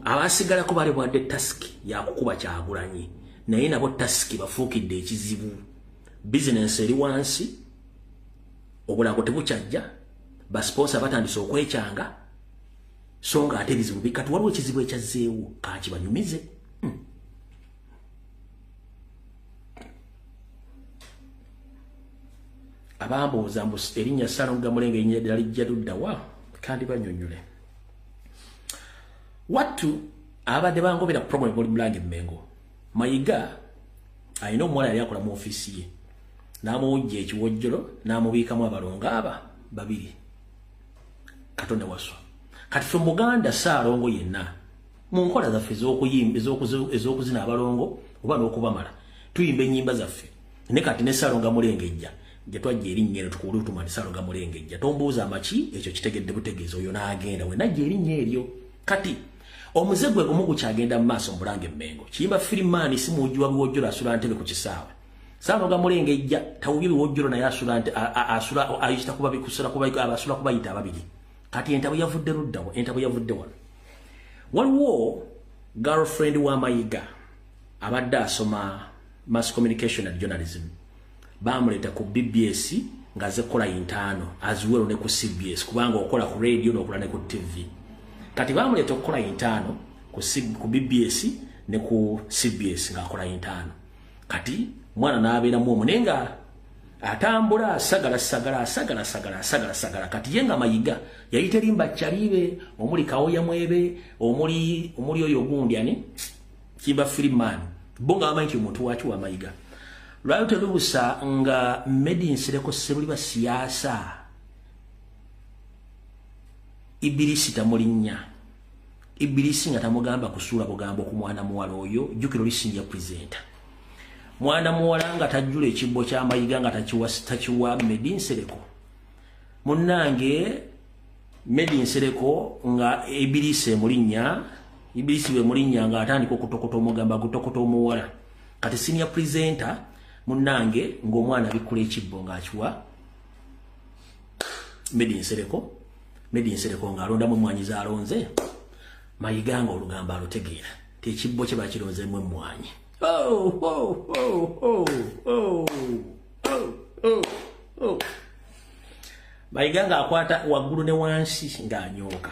Abasigalako bali bwadde tasiki ya kukuba Kyagulanyi. Naye nabo tasiki bafuukidde ekizibu. Bizinensi eri wansi, obulango tebukyajja, basponsa batandise okwekyanga, so nga ate ebizibu kati waliwo ekizibu ekyazzeewo kakibanyumize. Abambuuza mbu erinnya Ssalonga Mulenge erinnya ddala lijja ludda wa, kandi banyonnyole. Wattu abadde bangobera program boli Bulange Mmengo. Mayiga alina omuwala yali akola mu ofiisi ye n'amuwujja ekiwojjolo n'amubiikamu abalongo aba babiri. Katonda waswa. Kati ffe mu Buganda Ssaalongo yenna mu nkola zaffe ez'okuyimba ez'okuzina abalongo oba n'okubamala tuyimba ennyimba zaffe. Ne kati ne Ssalonga Mulengejja gye twajja erinnya eryo tukule tumani Ssalonga Mulengejja. Tombuuza amaki ekyo kitegedde butegeezi oyo n'agenda we najja erinnya eryo. Kati omuze gwe gumu gukyagenda mu maaso mu Bulange Mmengo. Kiyimba Freeman si muwujji wa biwojjolo asula ntebe ku kisaawe. Ssalonga Mulengejja tawubye biwojjolo naye asula nte asula ayita kuba bikusula kuba abasula kubayita ababiri. Kati entabo yavudde luddawo, entabo yavudde wano. Waliwo girlfriend wa Mayiga abadde asoma mass communication and journalism. Bamuleeta ku BBS ng'azze kukola intaano as well ne ku CBS kubanga okola ku radio n'okola ne ku TV. Kati bamuleeta okukola intaano ku BBS ne ku CBS ng'akola intaano. Kati mwana n'abeeramu omwo naye nga atambula asagala sagala asagala sagala asagala sagala. Kati ye nga Mayiga yali terimba kyalibe omuli Kawoya Mwebe omuli oyo gundi ani Kimba Freeman bo nga bamanyi nti omuntu waaki wa Mayiga. Lwali terubusa nga Medi Nsereko Ssebuliba siyaasa Ibirisi tamulinnya. Ibirisi nga tamugamba kusuula bugambo ku mwana muwala oyo, jjukira oli senior presenter. Mwana muwala nga tajjula ekibbo kya Mayiga nga takiwa Medi Nsereko. Munnange Medi Nsereko nga Ibirisi emulinnya, Ibirisi bwe mulinnya nga atandika okutokota omugamba gutokota omuwala. Kati senior presenter munnange ng'omwana abikkula ekibbo ng'akiwa Medi Nsereko. Medi Nsereko ng'alondamu emmwanyi z'alonze. Mayiga nga olugambo alutegeera nti ekibbo kye bakironzeemu emmwanyi. Oh, oh, oh, oh, oh, oh, oh, oh. Mayiga ng'akwata waggulu ne wansi ng'anyooka.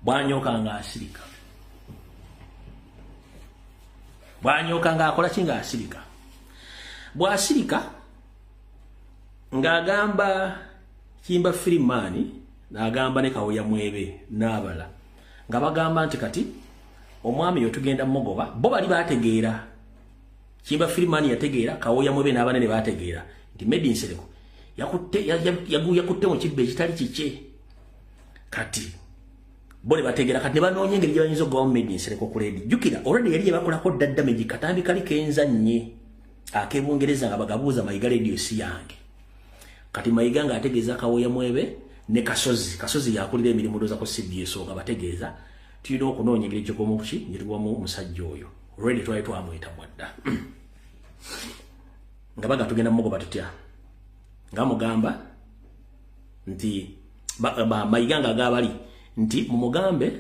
Bw'anyooka ng'asirika. Bw'anyooka ng'akola ki ng'asirika. Bw'asirika ng'agamba Kimba Firimani n'agamba ne Kawuya Mwebe n'abala nga bagamba nti kati omwami yo tugenda mugoba. Bo bali bategeera. Kimba Firimani yategeera, Kawuya Mwebe n'abanene bategeera nti Medi Nsereko yakutte mu kibbo ekitali kikye. Kati bo ne bategeera, kati ne banoonya engeri gye bayinza okugobamu Medi Nsereko ku leediyo. Jjukira already yali yebakolako dda damage, katambi kali kenzannye ak'ebungereza nga bagabuuza Mayiga leediyo si yange. Kati Mayiga ng'ategeeza Kawuya Mwebe ne Kasozi. Kasozi yakulira emirimu ndowooza ku CBS, nga bategeeza tulina okunoonya engeri gye tugobamu omusajja oyo. Already twali twamwetamwa dda. Nga baga tugenda mugoba tutya? Nga mugamba nti Mayiga ng'agaba bali nti mumugambe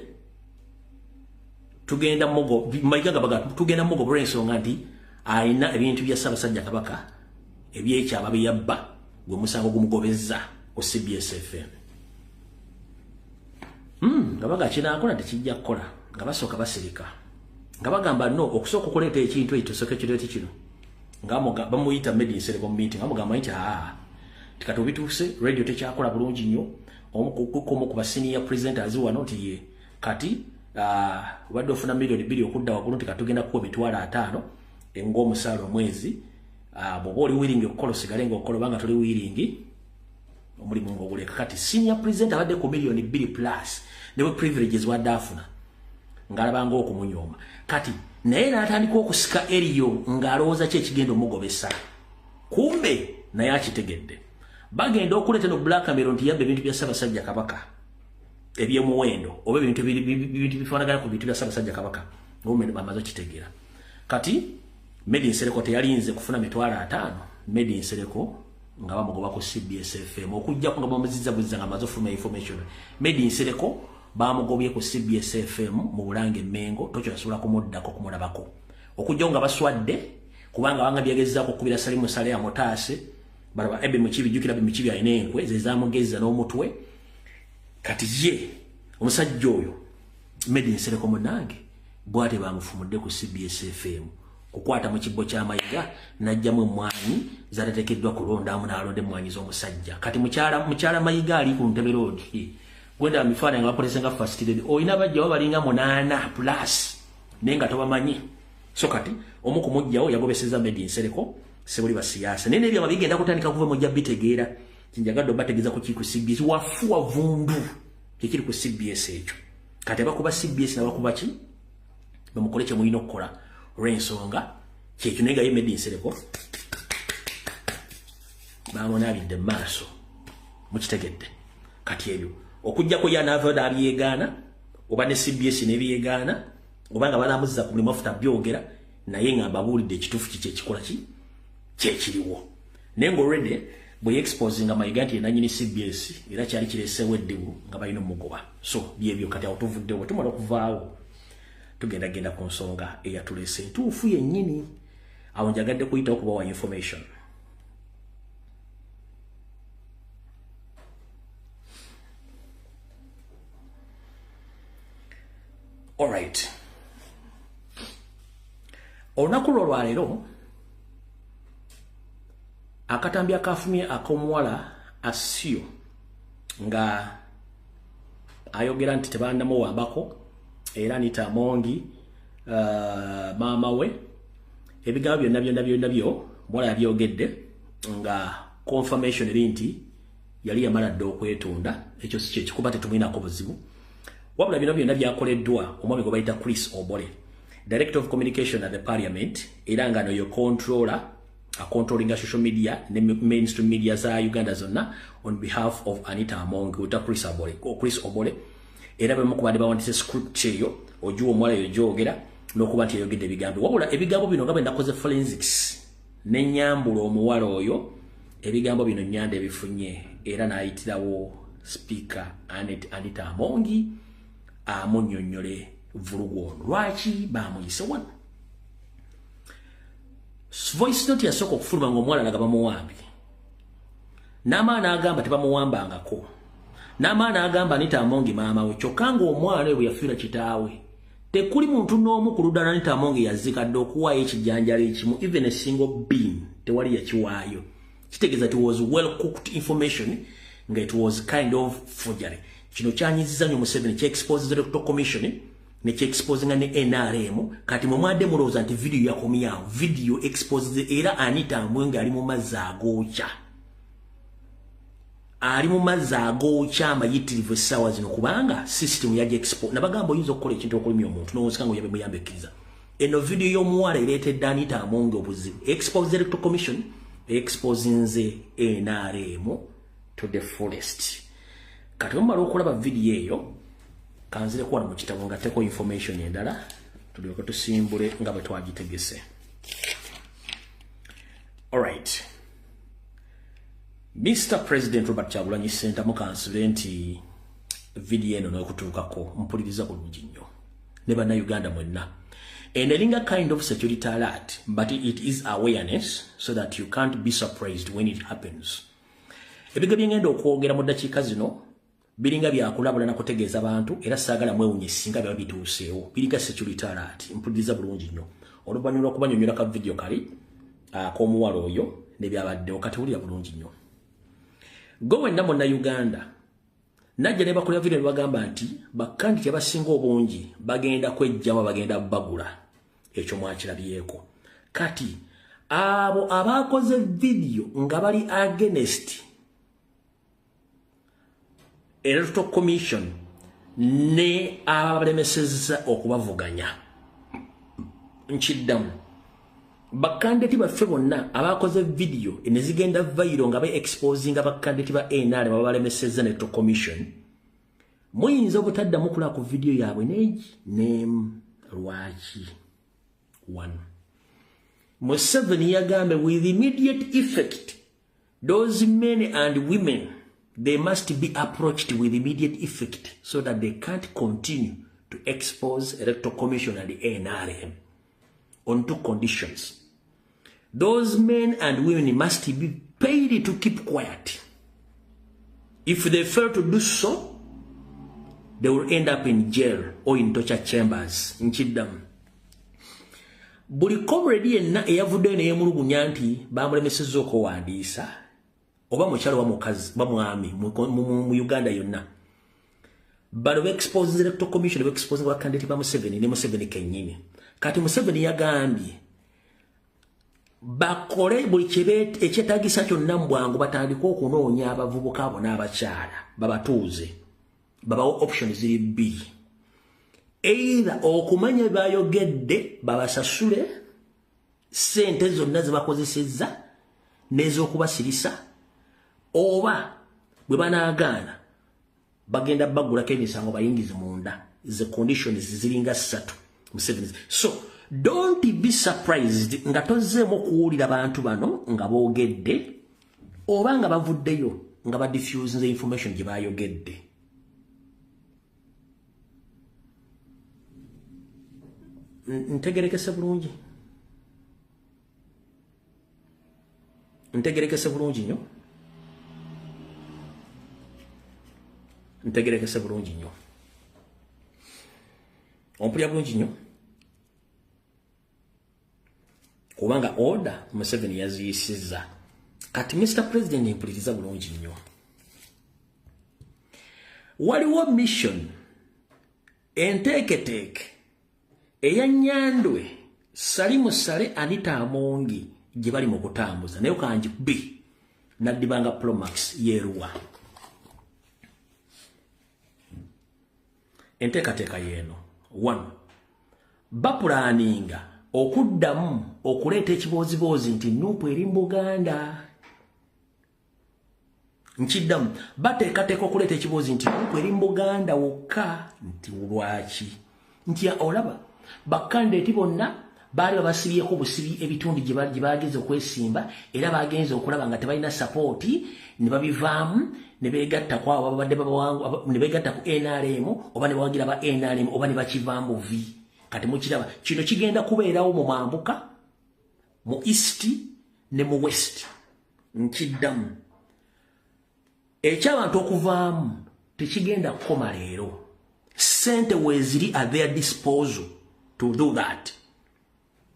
tugenda mugo. Mayiga nga baga tugenda mugoba olw'ensonga nti alina ebintu bya Ssaabasajja Kabaka ebyekyaba bye yabba, gwe musango gumugobezza ku CBS FM. Nga baga kinaakola tekijja kukola, nga basooka basirika. Nga bagamba no, okusooka okuleeta ekintu ekyo tusooke kireete kino. Nga bamuyita Medi Nsereko mu meeting, nga mugamba nti kati obituuse, radio tekyakola bulungi nnyo, omu ku ba senior presenters wano nti ye kati obadde ofuna 2 million okudda waggulu, nti kati tugenda kukuwa 50,000 ng'omusaala omwezi. Bw'oba oli willing okukola osigale ng'okola, obanga toli willing omulimu ng'oguleka. Kati senior presenter abadde ku 2 million plus ne bwe privileges wadde afuna, ng'alaba ng'okumunyooma. Kati naye n'atandika okusika eriyo ng'alowooza ki ekigenda omugobesa, kumbe naye akitegedde bagenda okuleeta no blackmail nti yabba ebintu bya Ssaabasajja Kabaka ebyemuwendo oba ebintu bifaanagana ku bintu bya Ssaabasajja Kabaka, ng'omene bamaze okitegeera. Kati Medi Nsereko teyalinze kufuna 50,000. Medi Nsereko nga bamugoba ku CBS FM, okuggyako nga bamuzizza buzza nga amaze ofuluma information. Medi Nsereko bamugobye ku CBS FM mu Bulange Mengo, tokyasobola kumuddako kumulabako okuggyako nga baswadde, kubanga banga byagezaako okukubira Salimu Sale amutaase. Balaba Ebe Mukibi, jjukira Ebe Mukibi alina enkwe ze zamugezza n'omutwe. Kati ye omusajja oyo Medi Nsereko munnange bw'ate bamufumudde ku CBS FM kukwata mu kibbo kya Mayiga n'ajjamu emmwanyi zatateekeddwa kulondamu, n'alonda emmwanyi z'omusajja. Kati mukyala Mayiga ali ku Ntebe Road, gwenda mifaananyi nga bakolese nga first lady, olina bajjawo balinga munaana plus naye nga tobamanyi. So kati omu ku mujjawo yagobeseza Medi Nsereko sebuli basiyaasa, naye n'ebyama bigenda kutandika kuva mujja bitegeera. Kinjagadde obategeeza ku kiri ku CBS, wafu wavundu kyekiri ku CBS ekyo. Kati abakuba CBS nabakuba ki bamukole kye mulina okukola olw'ensonga kyekyo, naye nga ye Medi Nsereko bamunaabidde mu maaso, mukitegedde. Kati ebyo okuggyako ye anaavayo n'abyegaana oba ne CBS n'ebyegaana oba nga banamuzza ku mulimu afuta byogera, naye nga mbabuulidde ekituufu kiki ekikola ki kyekiriwo. Naye nga already bwe exposinga Mayiga nti yenanyini CBS, era kyali kireeseewo eddibu nga balina omugoba. So byebyo. Kati awo tuvuddewo, bwe tumala okuvaawo tugendagenda ku nsonga eyatuleese entuufu yennyini. Awo njagadde kuyitawo kubawa information. Alright, olunaku lwo lwaleero akatambi akafumye ak'omuwala Asiyo nga ayogera nti tebannamuwambako, era Anita Amongi maama we, ebigambo byonna byonna byonna byo muwala yabyogedde nga confirmation eri nti yali yamala dda okwetunda. Ekyo si kyekikuba, tetumwinako buzibu. Wabula bino byonna byakoleddwa omwami gwe bayita Chris Obore, Director of Communication at the Parliament, era nga noyo controller acontrollinga social media ne mainstream media za Uganda zonna on behalf of Anita Among, uta Chris Obore. Chris Obore era bwe mukubadde bawandise script eyo ojuwa omuwala eyo gyogera n'okuba nti yayogedde ebigambo. Wabula ebigambo bino nga bwe nakoze forensics nenyambula omuwala oyo Ebigambo bino Nyanda ebifunye era n'ayitirawo Speaker Anita Amongi amunnyonnyole vulugu ono lwaki bamuyise wano. Voice note yasooka okufuluma ng'omuwala nga bamuwambye, n'amaana agamba tebamuwambangako, n'amaana agamba Anita Amongi maama we, kyokka ng'omwana we bwe yafiira kitaawe tekuli muntu n'omu ku ludda lwa Anita Amongi yazikadde okuwaayo ekijanjalo ekimu, even a single bean tewali yakiwaayo. Kitegeeza it was well cooked information, nga it was kind of forgery. Kino kyanyiziza nnyo Museveni, kyexpose Electoral Commission ne kyexposinga ne NRM. Kati mwe mwadde mulowooza nti video yakomyawo, video expose era Anita Amongi ali mu mazzi agookya, ali mu mazzi agookya amayitirivu essaawa zino, kubanga system yajja expo. Nabagamba oyinza okukola ekintu okulumya omuntu n'owonsika nga oyambe ekkiriza. Eno video y'omuwala ereetedde Anita Amongi obuzibu, expose Electoral Commission, exposinze NRM to the fullest. Kati omala okulaba video eyo, kanzire kuwano mu kitabo nga teko information endala tulyoke tusimbule nga bwe twagitegese. Alright, Mr. President Robert Kyagulanyi Ssentamu, kansubire nti video eno n'okutuukako mpuliriza bulungi nnyo ne bannayuganda mwenna. And eringa kind of security alert, but it is awareness so that you can't be surprised when it happens. Ebigo byengenda okwogera mu ddakiika zino biringa byakulabula na kutegeeza bantu, era saagala mwewunye singa byaba bituuseewo. Biringa security alert, mpuliriza bulungi nnyo. Oluvannyuma lw'okubanyonnyola ka video kali ak'omuwala oyo ne byabaddewo, kati wulira bulungi nnyo. Gwe wenna munnayuganda, najja ne bakolera video ne bagamba nti bakandidate abasinga obungi bagenda kwejjamu, bagenda bagula. Ekyo mwakirabyeko. Kati abo abakoze video nga bali against Electoral Commission ne ababalemesezza okubavuganya, nkiddamu, bakandidate baffe bonna abakoze video ne zigenda viral nga be exposinga bakandidate ba NRM ababalemesezza ne Electoral Commission, muyinza obutaddamu kulaba ku video yaabwe neegi nemu. Lwaki? One, Museveni yagambe with immediate effect, those men and women, they must be approached with immediate effect so that they can't continue to expose Electoral Commission and the NRM on two conditions. Those men and women must be paid to keep quiet. If they fail to do so, they will end up in jail or in torture chambers. Nkiddamu. Buli comrade yenna eyavuddeyo ne yeemulugunya nti bamulemesezza okuwandiisa, oba mukyalo oba mukazi oba mwami mu Uganda yonna, bano be-expose Electoral Commission, be-expose bakandidate ba Museveni ne Museveni kennyini. Kati Museveni yagambye bakole buli ekyetaagisa kyonna mu bwangu, batandike okunoonya abavubuka abo n'abakyala, babatuuze, babawo option ziri bbiri: either okumanya bayogedde babasasule sente zonna ze bakozesezza n'ez'okubasirisa, oba bwe banaagaana bagenda baggulako emisango bayingize munda. The conditions ziringa ssatu Museveni. So don't be surprised nga tozzeemu okuwulira bantu bano nga boogedde oba nga bavuddeyo nga badiffusinze information gye bayogedde. Ntegerekese bulungi, ntegerekese bulungi nnyo, ntegerekese bulungi nnyo, ompulira bulungi nnyo, kubanga order Museveni yaziyisizza. Kati Mr. President, mpuliriza bulungi nnyo. Waliwo mission, enteeketeeke eya Nyandwe Salimu Sale Anita Amongi gye bali mu kutambuza, naye kangi b naddibanga Promax yeeruwa. Enteekateeka yeeno: one, bapulaninga okuddamu okuleeta ekibooziboozi nti NUP eri mu Buganda. Nkiddamu, bateekateeka okuleeta ekiboozi nti NUP eri mu Buganda wokka. Nti lwaki? Nti olaba bakandidate bonna Baali babasibyeko busibi ebitundu gye bagenze okwesimba, era bagenze okulaba nga tebalina support ne babivaamu ne beegatta ku abo babadde babawangu, ne beegatta ku NRM oba ne bawagira ba NRM oba ne bakivaamu v. Kati mukiraba kino kigenda kubeerawo mu mambuka, mu east ne mu west. Nkiddamu, ekyabantu okuvaamu tekigenda kukoma leero. Ssente weeziri at their disposal to do that.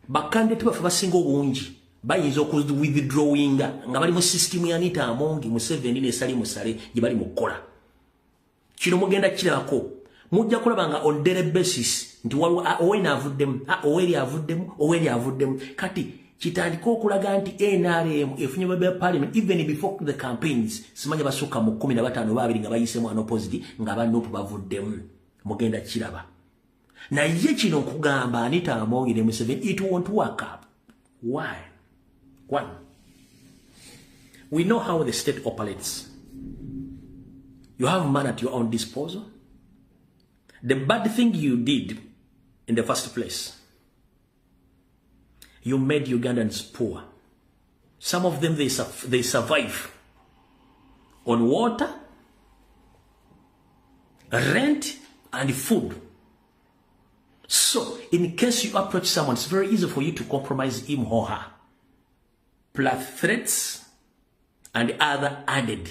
Bakandidate baffe basinga obungi bayinza okuwithdrawinga nga bali mu system ya Anita Among, Museveni ne Salim Saleh gye bali mu kukola. Kino mugenda kirabako, mujja kulaba nga on daily basis nti waliwo Owene avuddemu, Oweri avuddemu, Oweri avuddemu. Kati kitandika okulaga nti NRM efunye ba parliament even before the campaigns, simanya basukka mu 15 oba 20 nga bayisemu unopposed, nga aba NUP bavuddemu. Mugenda kiraba. Naye kino nkugamba, Anita Among ne Museveni, it won't work up. Why? One, we know how the state operates. You have money at your own disposal. The bad thing you did in the first place, you made Ugandans poor. Some of them, they survive on water, rent, and food. So, in case you approach someone, it's very easy for you to compromise him or her. Plus threats and other added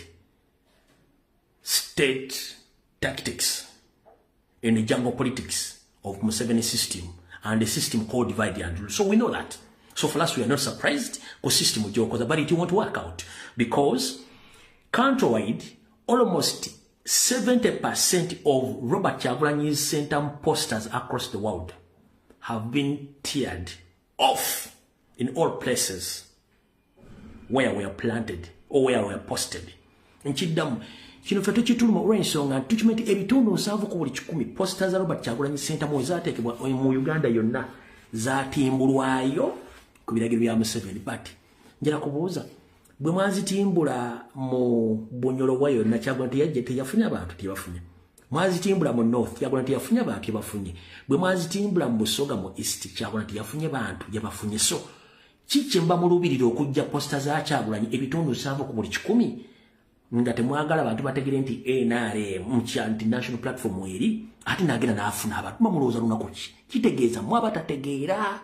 state tactics in the jungle politics of Museveni system and the system called divide and rule. So we know that. So for us, we are not surprised because system will, but it won't work out because countrywide, almost 70% of Robert Kyagulanyi's Ssentamu posters across the world have been teared off in all places where we are planted or where we are posted. Nkiddamu, kino ffe tukituluma olw'ensonga nti tukimanyi nti ebitundu 70 ku buli 100 poster za Robert Kyagulanyi Ssentamu ezaateekebwa mu Uganda yonna zaatimbulwayo ku biragiro bya Museveni. But njala kubuuza, bwe mwazitimbula mu Bunyoro wa yonna, Kyagulanyi teyajja, teyafunye abantu? Tebafunye. Mwazitimbula mu North, Kyagulanyi teyafunye abantu? Tebafunye. Bwe mwazitimbula mu Busoga, mu East, Kyagulanyi teyafunye bantu? Yabafunye. So kiki mba mulubirira okujja poster za Kyagulanyi ebitundu 70 ku buli 100 nga temwagala abantu bategere nti NRM nti national platform eri, ate nagenda n'afuna abantu? Bamulowooza lunaku ki? Kitegeeza mwe abatategeera.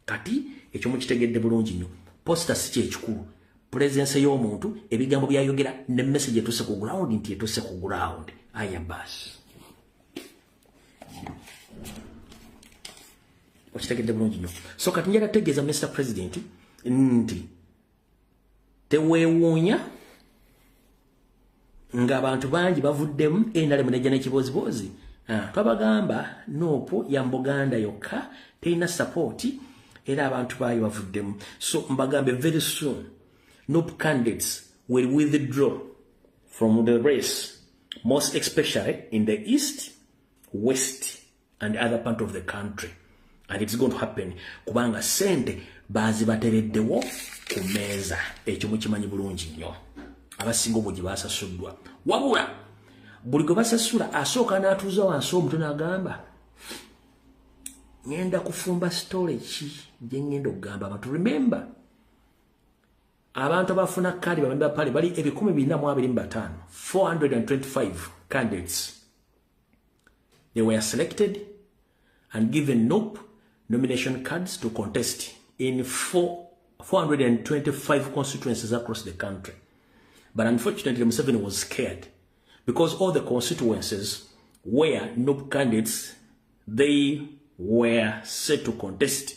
Kati ekyo mukitegedde bulungi nnyo. Poster si kyekikulu, presence y'omuntu, ebigambo byayogera ne message etuuse ku ground, nti etuuse ku ground. Aya basi, okitegedde bulungi nnyo. So kati njala tegeeza Mr President nti teweewuunya ng'abantu bangi bavuddemu, NRM nejja n'ekibooziboozi. Twabagamba NUP ya Buganda yokka, terina support, era abantu baayo bavuddemu. So mbagambe, very soon NUP candidates will withdraw from the race, most especially in the east, west and other part of the country, and it's going to happen kubanga sente bazibatereddewo ku mmeeza. Ekyo mukimanyi bulungi nnyo. Abasinga obungi basasuddwa, wabula buli gwe basasula asooka n'atuuza wansi omutwe n'agamba, "Ŋŋenda kufumba story ki gye ŋŋenda okugamba abantu?" Remember, abantu abafuna kaadi bamemba pale bali 425, 425 candidates. They were selected and given NUP nomination cards to contest in 425 constituencies across the country. But unfortunately, Museveni was scared because all the constituencies where NUP candidates, they were set to contest,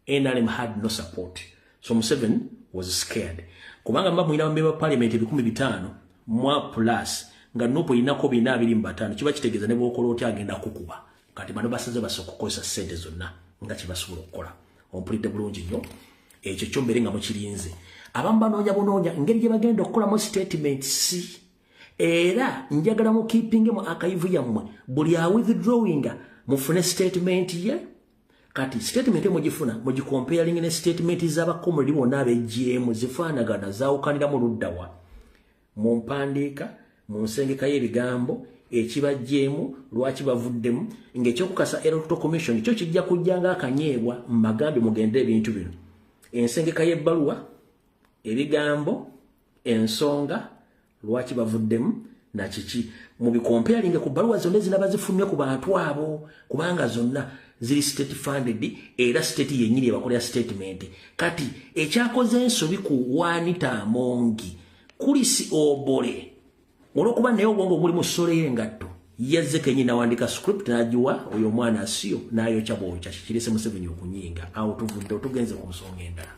NRM had no support. So Museveni was scared. Kubanga mba mwina member parliament 500 mwa plus nga NUP inako 425, kiba kitegeeza ne bw'okola otya agenda kukuba. Kati bano basaze basooka okukozesa ssente zonna nga kye basobola okukola. Ompulidde bulungi nnyo? Ekyo kyo mbeere nga mukirinze. Abamu banoonya bunoonya engeri gye bagenda okukolamu statements, era njagala mukeepinge mu archive yammwe buli a withdrawinga mufune statement ye. Kati statement mugifuna, mugicomparing ne statement z'abakomuli bonna ab'egm, zifaanagana, zaawukanira mu luddawa? Mu mpandiika, mu nsengeka y'ebigambo, Ekibajjeemu, lwaki bavuddemu, ng'ekyokukasa Electoral Commission kyo kijja kujja ng'akanyeebwa. Mbagambe mugende ebintu bino, ensengeka y'ebbaluwa, ebigambo, ensonga lwaki bavuddemu na kiki, mubicomparinge ku bbaluwa zonna ezinaba zifulumye ku bantu abo, kubanga zonna ziri state funded era state yennyini ebakolera statement. Kati ekyakoze ensobi ku Anita Amongi, Kulisi Obole, olwokuba naye obwongo buli mu ssolo y'engatto, yazze kennyini nawandika script n'agiwa oyo omwana asiyo n'ayokya bwokya, kikirese Museveni okunyinga. Awo tuvudde tugenze ku nsonga endala.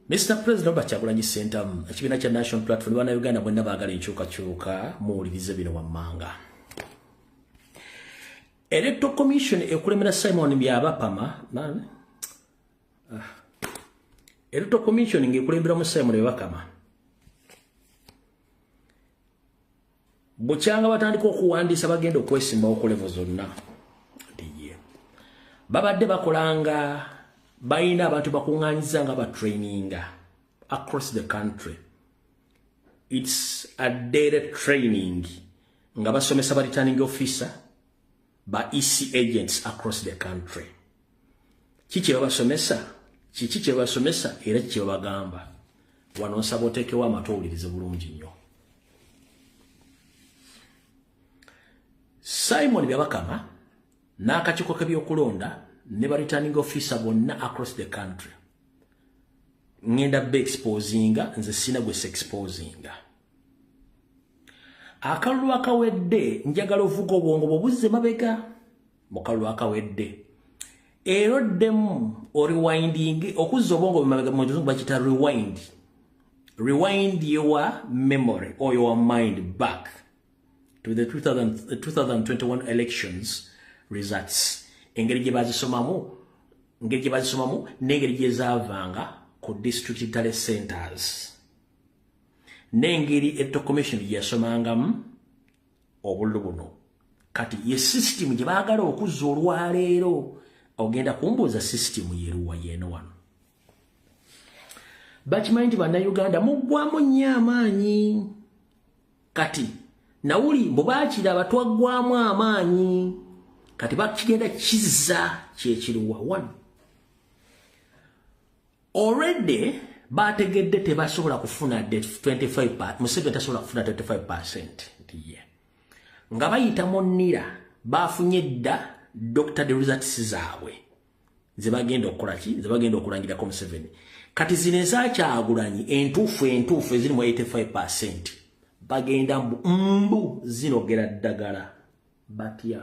Mr. President Robert Kyagulanyi Ssentamu, ekibiina kya National Platform, bannayuganda bwenna baagala enkyukakyuka, muwulirize bino wammanga. Electoral Commission ekulemera Simon Byabakama, Electoral Commission ng'ekulemberamu Simon Byabakama, bukyanga batandika okuwandiisa bagenda okwesimbawo ku level zonna, nti ye babadde bakolanga balina abantu bakuŋŋaanyiza nga batraininga across the country. It's a daily training nga basomesa ba returning officer, ba EC agents across the country. Kiki babasomesa? Kiki kye babasomesa era kiki babagamba? Wano nsaba oteekewo amatu owulirize bulungi nnyo. Simon Byabakama n'akakiiko k'ebyokulonda ne ba returning officer bonna across the country, ngenda be exposinga, nze sina gwe exposinga. Akalulu akawedde, njagala ovuga obwongo bwobuzze mabega mu kalulu akawedde, era oddemu orewinding, okuzza obwongo mabega mu kizungu bakiyita rewind. Rewind your memory or your mind back to the 2021 elections results, engeri gye bazisomamu, engeri gye bazisomamu n'engeri gye zaavanga ku district tally centers, n'engeri Electoral Commission gye yasomangamu obululu buno. Kati ye system gye baagala okuzza olwaleero. Ogenda kumbuuza system yeruwa? Yeeno wano. Bakimanyi nti bannayuganda muggwamu nnyo amaanyi. Kati nawuli bwe bakiraba twaggwamu amaanyi, kati bakigenda kizza kyekiruwa wano. Already bategedde tebasobola kufuna 25, Museveni tasobola kufuna 25%, nti ye nga bayita mu nnira bafunye dda Dr. The results zaabwe ze bagenda okukola ki, ze bagenda okulangirako Museveni. Kati zino ezakyagulanyi entuufu, entuufu eziri mu 85%, bagenda mbu mbu zinogera ddagala. Batya?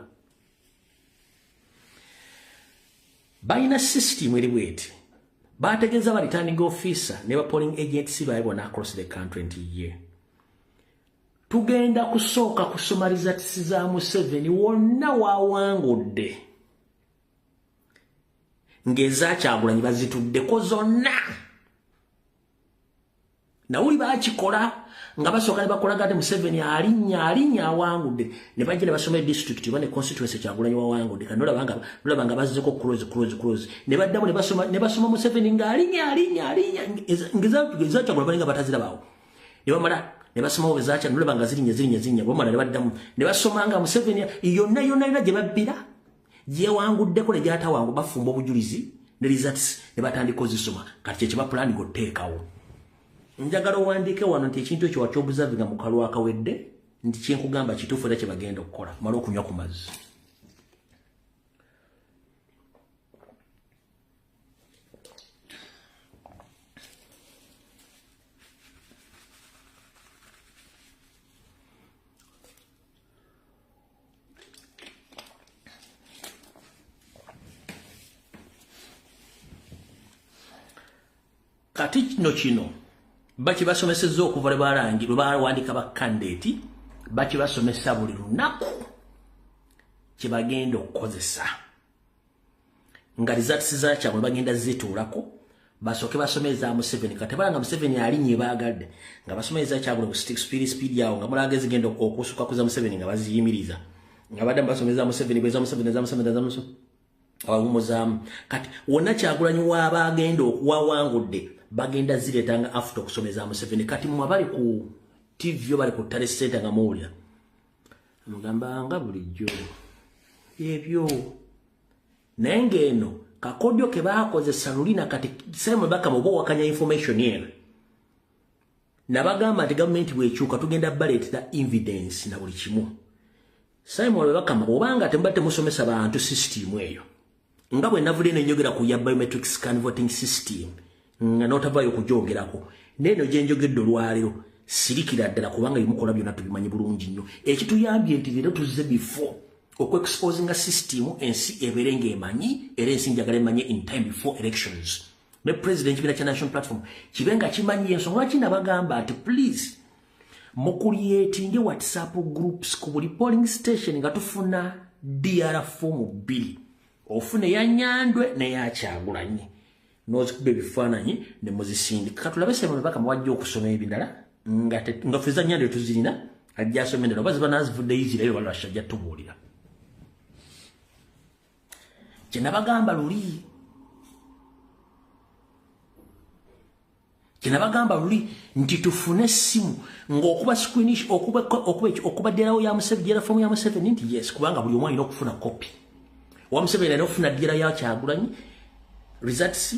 Balina system eri bweti. Bategeeza ba returning officer ne ba polling agents baabwe bonna across the country nti ye tugenda kusooka kusoma results za Museveni wonna wawangudde, ng'ezakyagulanyi bazituddeko zonna. Nawuli bakikola nga basooka ne bakolaga nti Museveni alinnya alinnya awangudde, ne bajja ne basoma district oba ne constituency Kyagulanyi wawangudde. Kati nolaba nga bazzeko close, close, close, ne baddamu ne basoma Museveni ng'alinnya alinnya alinnya, ng'ezakyagulanyi balinga batazirabaawo. Ne bamala ne basoma bezakya, nolaba nga zirinnya zirinnya zirinnya. Bamala ne baddamu ne basoma nga Museveni yonna yonna yonna gye babbira gyewanguddeko ne gyatawangu, bafumba obujulizi ne results ne batandika ozisoma. Kati kyekye bapulaninga oteekawo. Njagala owandiike wano nti ekintu ekyo wakyobservinga mu kalulu akawedde, nti kyenkugamba kituufu era kye bagenda okukola. Mala okunywa ku mazzi. Kati kino kino bakibasomesezza okuva lwe balangi lwe bawandika bakandidate, bakibasomesa buli lunaku kye bagenda okukozesa nga results zakyabwe bagenda zituulako, basooke basome eza Museveni. Kati balanga Museveni alinye baagadde nga basoma eza Kyagulanyi ku speed speed awo, nga mulaga ezigenda okusuka ku za Museveni nga baziyimiriza, nga baddamu basoma eza Museveni, bweza Museveni, eza Museveni, eza Museveni, abawumuzaamu. Kati wonna Kyagulanyi waaba agenda okuwawangudde, bagenda zireetanga after okusomeza Museveni. Kati mmwe abali ku TV bali ku tale center nga muwulira. Mugamba nga bulijjo ebyo. Naye ng'eno kakodyo ke baakozesa lulina kati Simon Bakama oba owakanya information eno. Nabagamba nti gavumenti bw'ekyuka tugenda baleetera evidence na buli kimu. Simon Bakama obanga temubadde musomesa bantu system eyo. Nga bwe navudde ne njogera ku ya biometric scan voting system nga n'otavaayo kugyogerako. N'eno gye njogedde olwaleero sirikira ddala kubanga byemukola byonna tubimanyi bulungi nnyo. Ekituyambye nti leero tuzze before okwexposinga system ensi ebeere ng'emanyi era ensi njagala emanye in time before elections. Ne president ekibiina kya National Platform kibe nga kimanyi ensonga lwaki nabagamba nti please mucreatinge WhatsApp groups ku buli polling station nga tufuna DR form 2. Ofuna eya Nyandwe n'eya Kyagulanyi. N'ozikuba ebifaananyi ne muzisindika. Katulabe Simon Bakama wajja okusoma ebirala nga ffe za Nyandwe tuzirina ajja asoma endala oba ziba naazivuddeyo zirayo balwasha ajja tubuulira. Kye nabagamba luli nti tufune essimu ng'okuba screenshot okuba dderawo ya Museveni ddera fomu ya Museveni nti yes kubanga buli omu alina okufuna kopi. Wa Museveni alina okufuna ddera ya Kyagulanyi results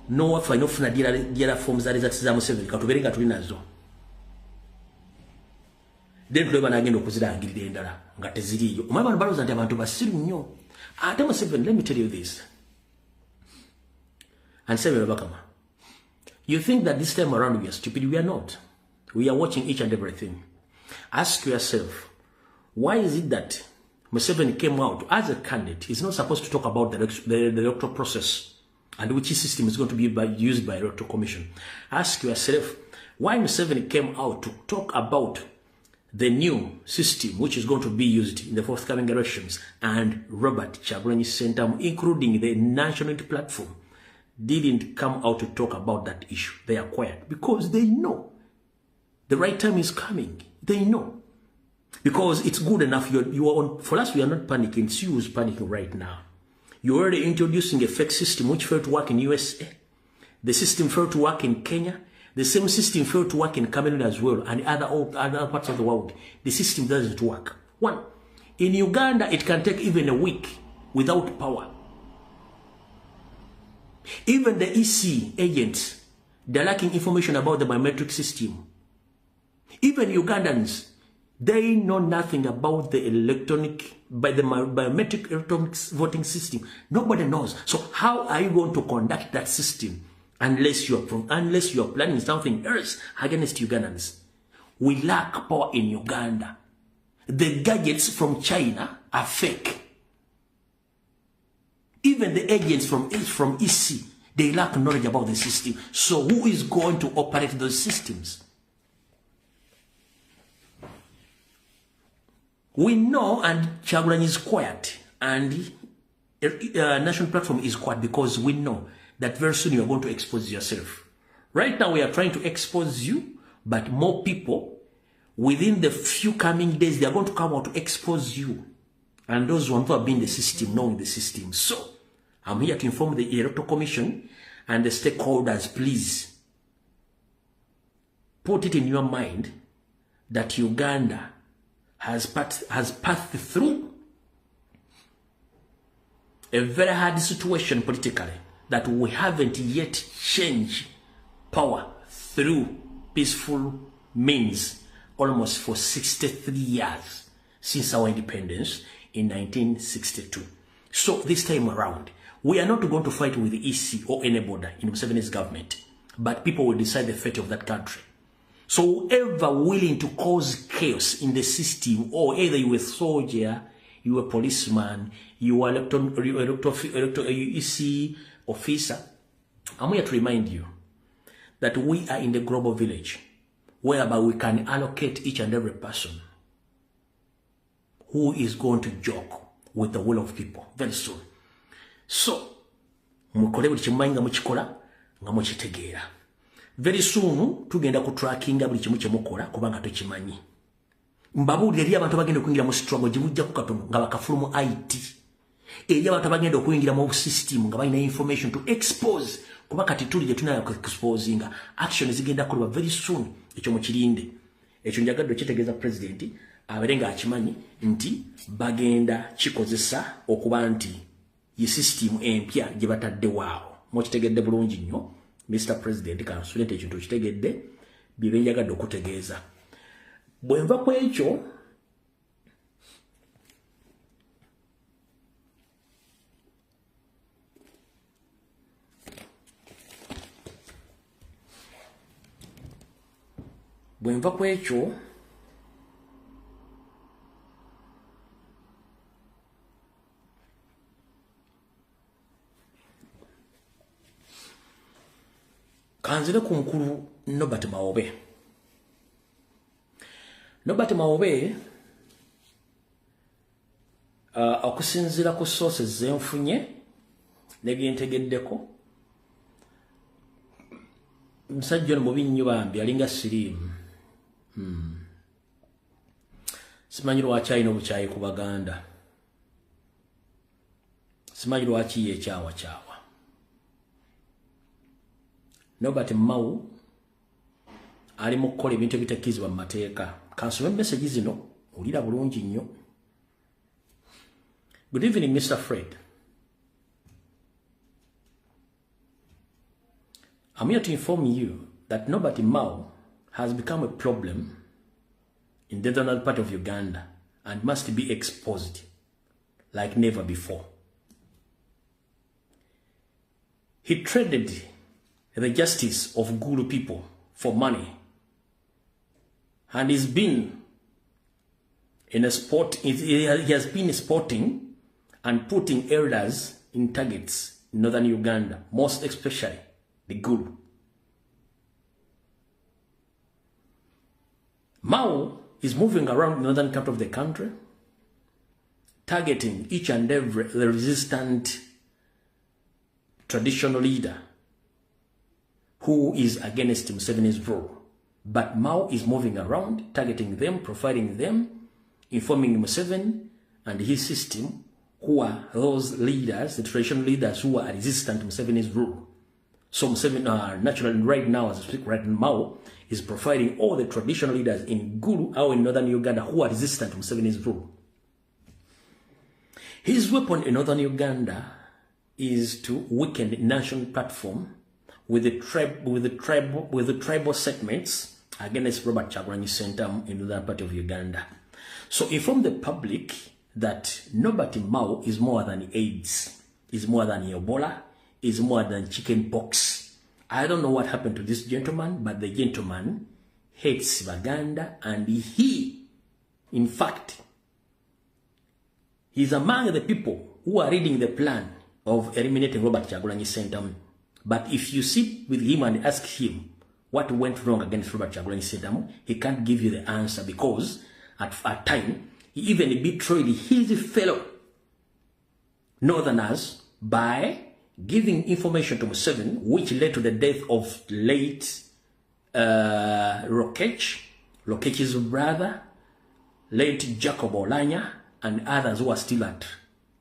n'owaffe alina okufuna ddera fomu za results za Museveni katubeere nga tuli nazo. Then tulaba n'agenda okuzirangirira endala nga teziriiyo. Omanyi bano balowooza nti abantu basiru nnyo. Ate Museveni, let me tell you this. And Simon Bakama, you think that this time around we are stupid? We are not. We are watching each and everything. Ask yourself, why is it that Museveni came out as a candidate? He's not supposed to talk about the electoral process and which system is going to be used by the Electoral Commission. Ask yourself, why Museveni came out to talk about the new system which is going to be used in the forthcoming elections, and Robert Kyagulanyi Ssentamu, including the National Unity Platform, didn't come out to talk about that issue. They are quiet because they know the right time is coming. They know. Because it's good enough. You are on, for us, we are not panicking. It's you who's panicking right now. You're already introducing a fake system which failed to work in USA. The system failed to work in Kenya. The same system failed to work in Cameroon as well and other parts of the world. The system doesn't work. One, in Uganda, it can take even a week without power. Even the EC agents, they're lacking information about the biometric system. Even Ugandans, they know nothing about the electronic, by the biometric electronic voting system. Nobody knows. So how are you going to conduct that system unless you are planning something else against Ugandans? We lack power in Uganda. The gadgets from China are fake. Even the agents from EC, they lack knowledge about the system. So who is going to operate those systems? We know, and Kyagulanyi is quiet, and National Platform is quiet because we know that very soon you are going to expose yourself. Right now we are trying to expose you, but more people, within the few coming days, they are going to come out to expose you. And those who have been in the system, knowing the system. So, I'm here to inform the Electoral Commission and the stakeholders, please, put it in your mind that Uganda has passed through a very hard situation politically that we haven't yet changed power through peaceful means almost for 63 years since our independence in 1962. So this time around, we are not going to fight with the EC or anybody in Museveni's government, but people will decide the fate of that country. So whoever willing to cause chaos in the system, or either you a soldier, you a policeman, you are EC officer, I'm here to remind you that we are in the global village, whereby we can allocate each and every person who is going to joke with the will of people very soon. So, mukole buli kimu nga mukikola nga mukitegeera. Very soon tugenda ku trackinga buli kimu kye mukola kubanga tokimanyi. Mbabuulira eri abantu abagenda okuyingira mu struggle gye bujjako katono nga bakafulu mu IT. Eri abantu abagenda okuyingira mu system nga balina information to expose, kuba kati tuli gye tunaya ku exposinga. Action zigenda kukolebwa very soon, ekyo mukirinde. Ekyo njagadde okitegeeza pulezidenti abeere ng'akimanyi nti bagenda kikozesa okuba nti ye system empya gye bataddewo. Mukitegedde bulungi nnyo Mr. President, kansule nti ekintu okitegedde bye benjagadde okutegeeza. Bwe nva ku ekyo, kanzire ku mukulu Norbert Maobe. Norbert Maobe okusinziira ku sources zenfunye ne byentegeddeko, musajja ono mubi nnyo bambi, alinga siriimu. Simanyi lwaki alina obukyayi ku Baganda, simanyi lwaki yeekyawakyawa. Norbert Mao ali mu kukola ebintu ebitakkirizibwa mu mateeka. Kansome message zino, wulira bulungi nnyo. Good evening, Mr. Fred. I'm here to inform you that Norbert Mao has become a problem in the northern part of Uganda and must be exposed like never before. He traded the justice of Gulu people for money and he's been in a sport, he has been sporting and putting elders in targets in northern Uganda, most especially the Gulu. Mao is moving around the northern part of the country, targeting each and every resistant traditional leader who is against Museveni's rule. But Mao is moving around, targeting them, profiling them, informing Museveni and his system who are those leaders, the traditional leaders who are resistant to Museveni's rule. So Museveni, naturally, right now, as I speak right now, is profiling all the traditional leaders in Gulu or in northern Uganda who are resistant to Museveni's rule. His weapon in northern Uganda is to weaken the national platform with the tribal segments against Robert Kyagulanyi Ssentamu in northern part of Uganda. So inform the public that Norbert Mao is more than AIDS, is more than Ebola, is more than chicken pox. I don't know what happened to this gentleman, but the gentleman hates Baganda, and he, in fact, he's among the people who are reading the plan of eliminating Robert Kyagulanyi Ssentamu. But if you sit with him and ask him what went wrong against Robert Kyagulanyi Ssentamu, he can't give you the answer, because at a time, he even betrayed his fellow northerners by giving information to Museveni, which led to the death of late Lokech's brother, late Jacob Olanya, and others who are still at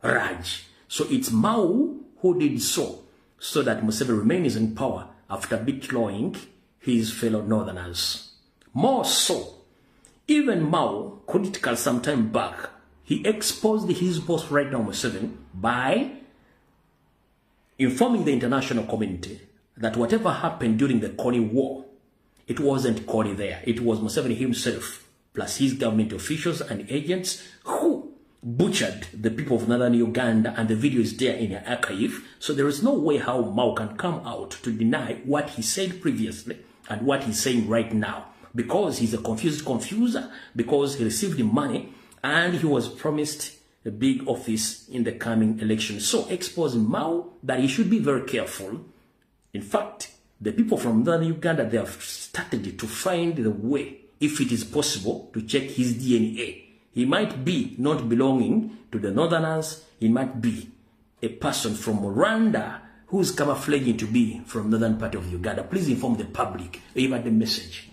Raj. So it's Mao who did so, so that Museveni remains in power after betraying his fellow northerners. More so, even Mao, critical some time back, he exposed his boss right now, Museveni, by informing the international community that whatever happened during the Kony War, it wasn't Kony there. It was Museveni himself, plus his government officials and agents who butchered the people of northern Uganda, and the video is there in the archive. So there is no way how Mao can come out to deny what he said previously and what he's saying right now, because he's a confused confuser, because he received the money and he was promised a big office in the coming election. So expose Mao that he should be very careful. In fact, the people from northern Uganda, they have started to find the way, if it is possible, to check his DNA. He might be not belonging to the northerners. He might be a person from Rwanda who is camouflaging to be from northern part of Uganda. Please inform the public. Even the message.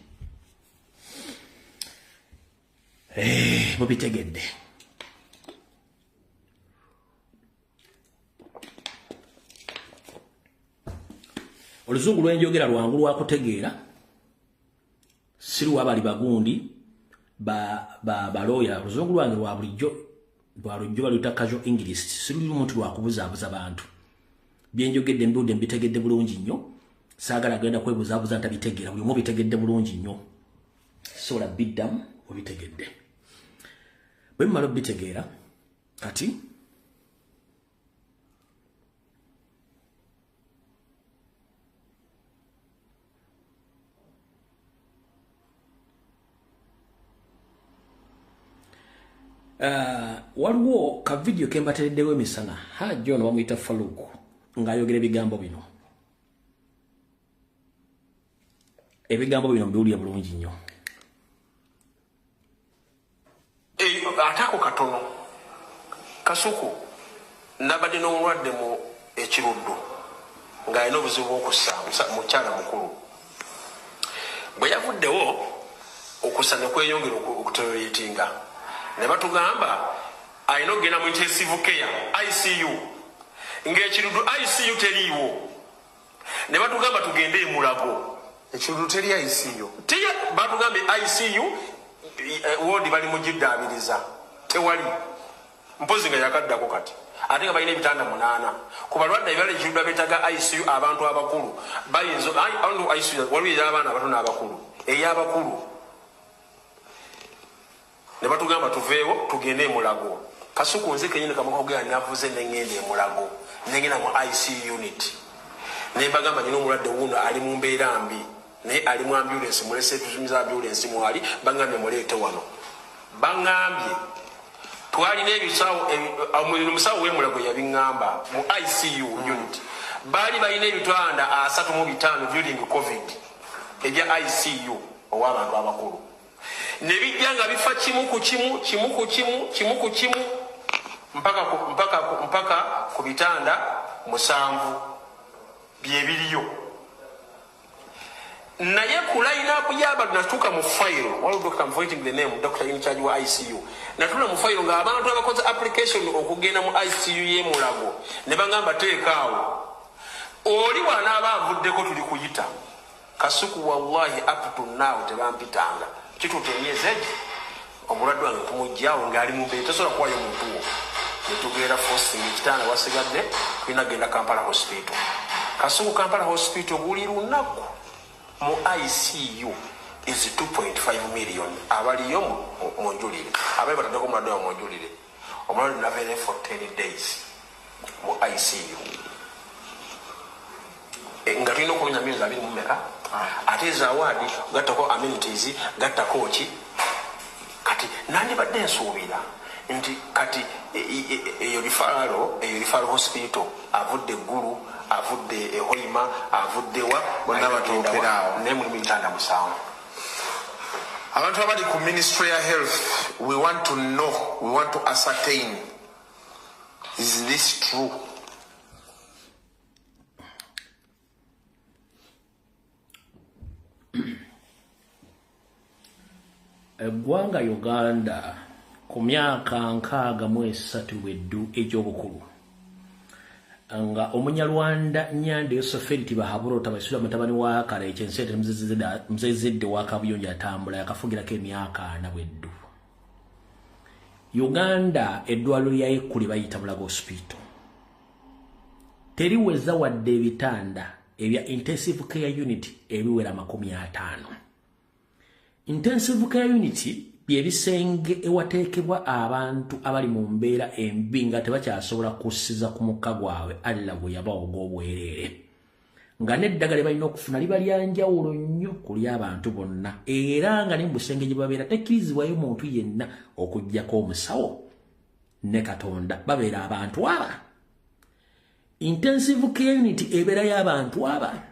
Hey, mubitegedde. Oluzungu lwenjogera lwangu lwakutegeera, si lwabali bagundi, Balooya oluzungu lwange lwa bulijjo lwalujjo baluyita casual English, siruli muntu lwakubuzaabuza bantu. Byenjogedde mbiwudde mbitegedde bulungi nnyo, saagala genda kwebuzaabuza ntabitegeera, buli omu obitegedde bulungi nnyo, sobola biddamu obitegedde. Bwe mmala obitegeera kati waliwo ka video ke mbatereddewo emisana, Hajji ono bamuyita Faluku ng'ayogera ebigambo bino. Ebigambo bino mbiwulire bulungi nnyo. Ate ako katono Kasuku, nabadde n'omulwadde mu Ekiruddu ng'alina obuzibu bw'okussa, mukyala mukulu. Bwe yavuddewo okussa ne kweyongera okutoleretinga, ne batugamba alina okugenda mu intensive care ICU, ng'Ekiruddu ICU teriiwo, ne batugamba tugende e Mulago. Ekiruddu teri ICU? Batugambye ICU wodi bali mugiddaabiriza, tewali, mpozi nga yakaddako kati, ate nga balina ebitanda 8 ku balwadde ebirala. Ekiruddu abeetaaga ICU abantu abakulu bayinza ICU, waliwo ey'abaana abato n'abakulu, ey'abakulu. Ne batugamba tuveewo tugende e Mulago. Kasuku, nze kenyini kamakogera navuze nengenda e Mulago, nengenda mu ICU unit, ne mbagamba nyina omulwadde wuno ali mu mbeera mbi, naye ali mu ambulance, mulese tuzumiza ambulance mwali. Bangambye muleete wano. Bangambye twalina ebisawo, omusawo w'e Mulago yabiŋŋamba, mu ICU unit baali balina ebitanda 35 during COVID ebya ICU ow'abantu abakulu, ne bijja nga bifa kimu ku kimu, kimu ku kimu, kimu ku kimu, mpaka ku bitanda 7 byebiriyo. Naye ku line up y'abantu natuuka mu file, waliwo doctor, I'm forgetting the name, doctor in charge wa ICU, natula mu file ng'abantu abakoze application okugenda mu ICU y'e Mulago, ne bagamba teekaawo oli bw'anaaba avuddeko tuli kuyita. Kasuku, wallahi up to now tebampitanga. Kituuta emyezi egi, omulwadde wange tumugjawo ng'ali mu mbeera tosobola kuwayo muntu wo, netugeera forcing ekitanda, wasigadde tulina genda Kampala Hospital. Kasuku, Kampala Hospital buli lunaku mu ICU is 2.5 million. Abaliyo munjulire, abali bataddeko omulwadde wa munjulire. Omulwadde nabeere for 10 days mu ICU, nga tulina okulonda millions abiri mu meka, ate ezawaadi gattako amenities, gattako ki. Kati nandibadde nsuubira nti kati eyo referral, eyo referral hospital, avudde eggulu, avudde ehoima, avuddewa, bonna batuukiraawo. Naye mulimu ebitanda 7. Abantu abali ku ministry ya health, we want to know, we want to ascertain, is this true? Eggwanga Uganda ku myaka 63 weddu egy'obukulu, nga Omunyarwanda Nyanda Yoseferi Tibahaburo Tabasula mutabani wa Kale ekyensente Muzezedde wa Kabuyonjo atambula yakafugirako emyaka 40 bweddu. Uganda eddwaliro lya ekkuli bayita Mulago Hospital teriweza wadde ebitanda ebya intensive care unit ebiwera 50. Intensive care unit byebisenge ewateekebwa abantu abali mu mbeera embi nga tebakyasobola kussiza ku mukka gwabwe Allah gwe yabawa ogw'obwereere, nga n'eddagala balina okufuna liba lya njawulo nnyo ku ly'abantu bonna, era nga ne mu busenge gye babeera tekkirizibwayo muntu yenna okuggyako omusawo ne Katonda. Babeera abantu aba intensive care unit, ebeerayo abantu aba,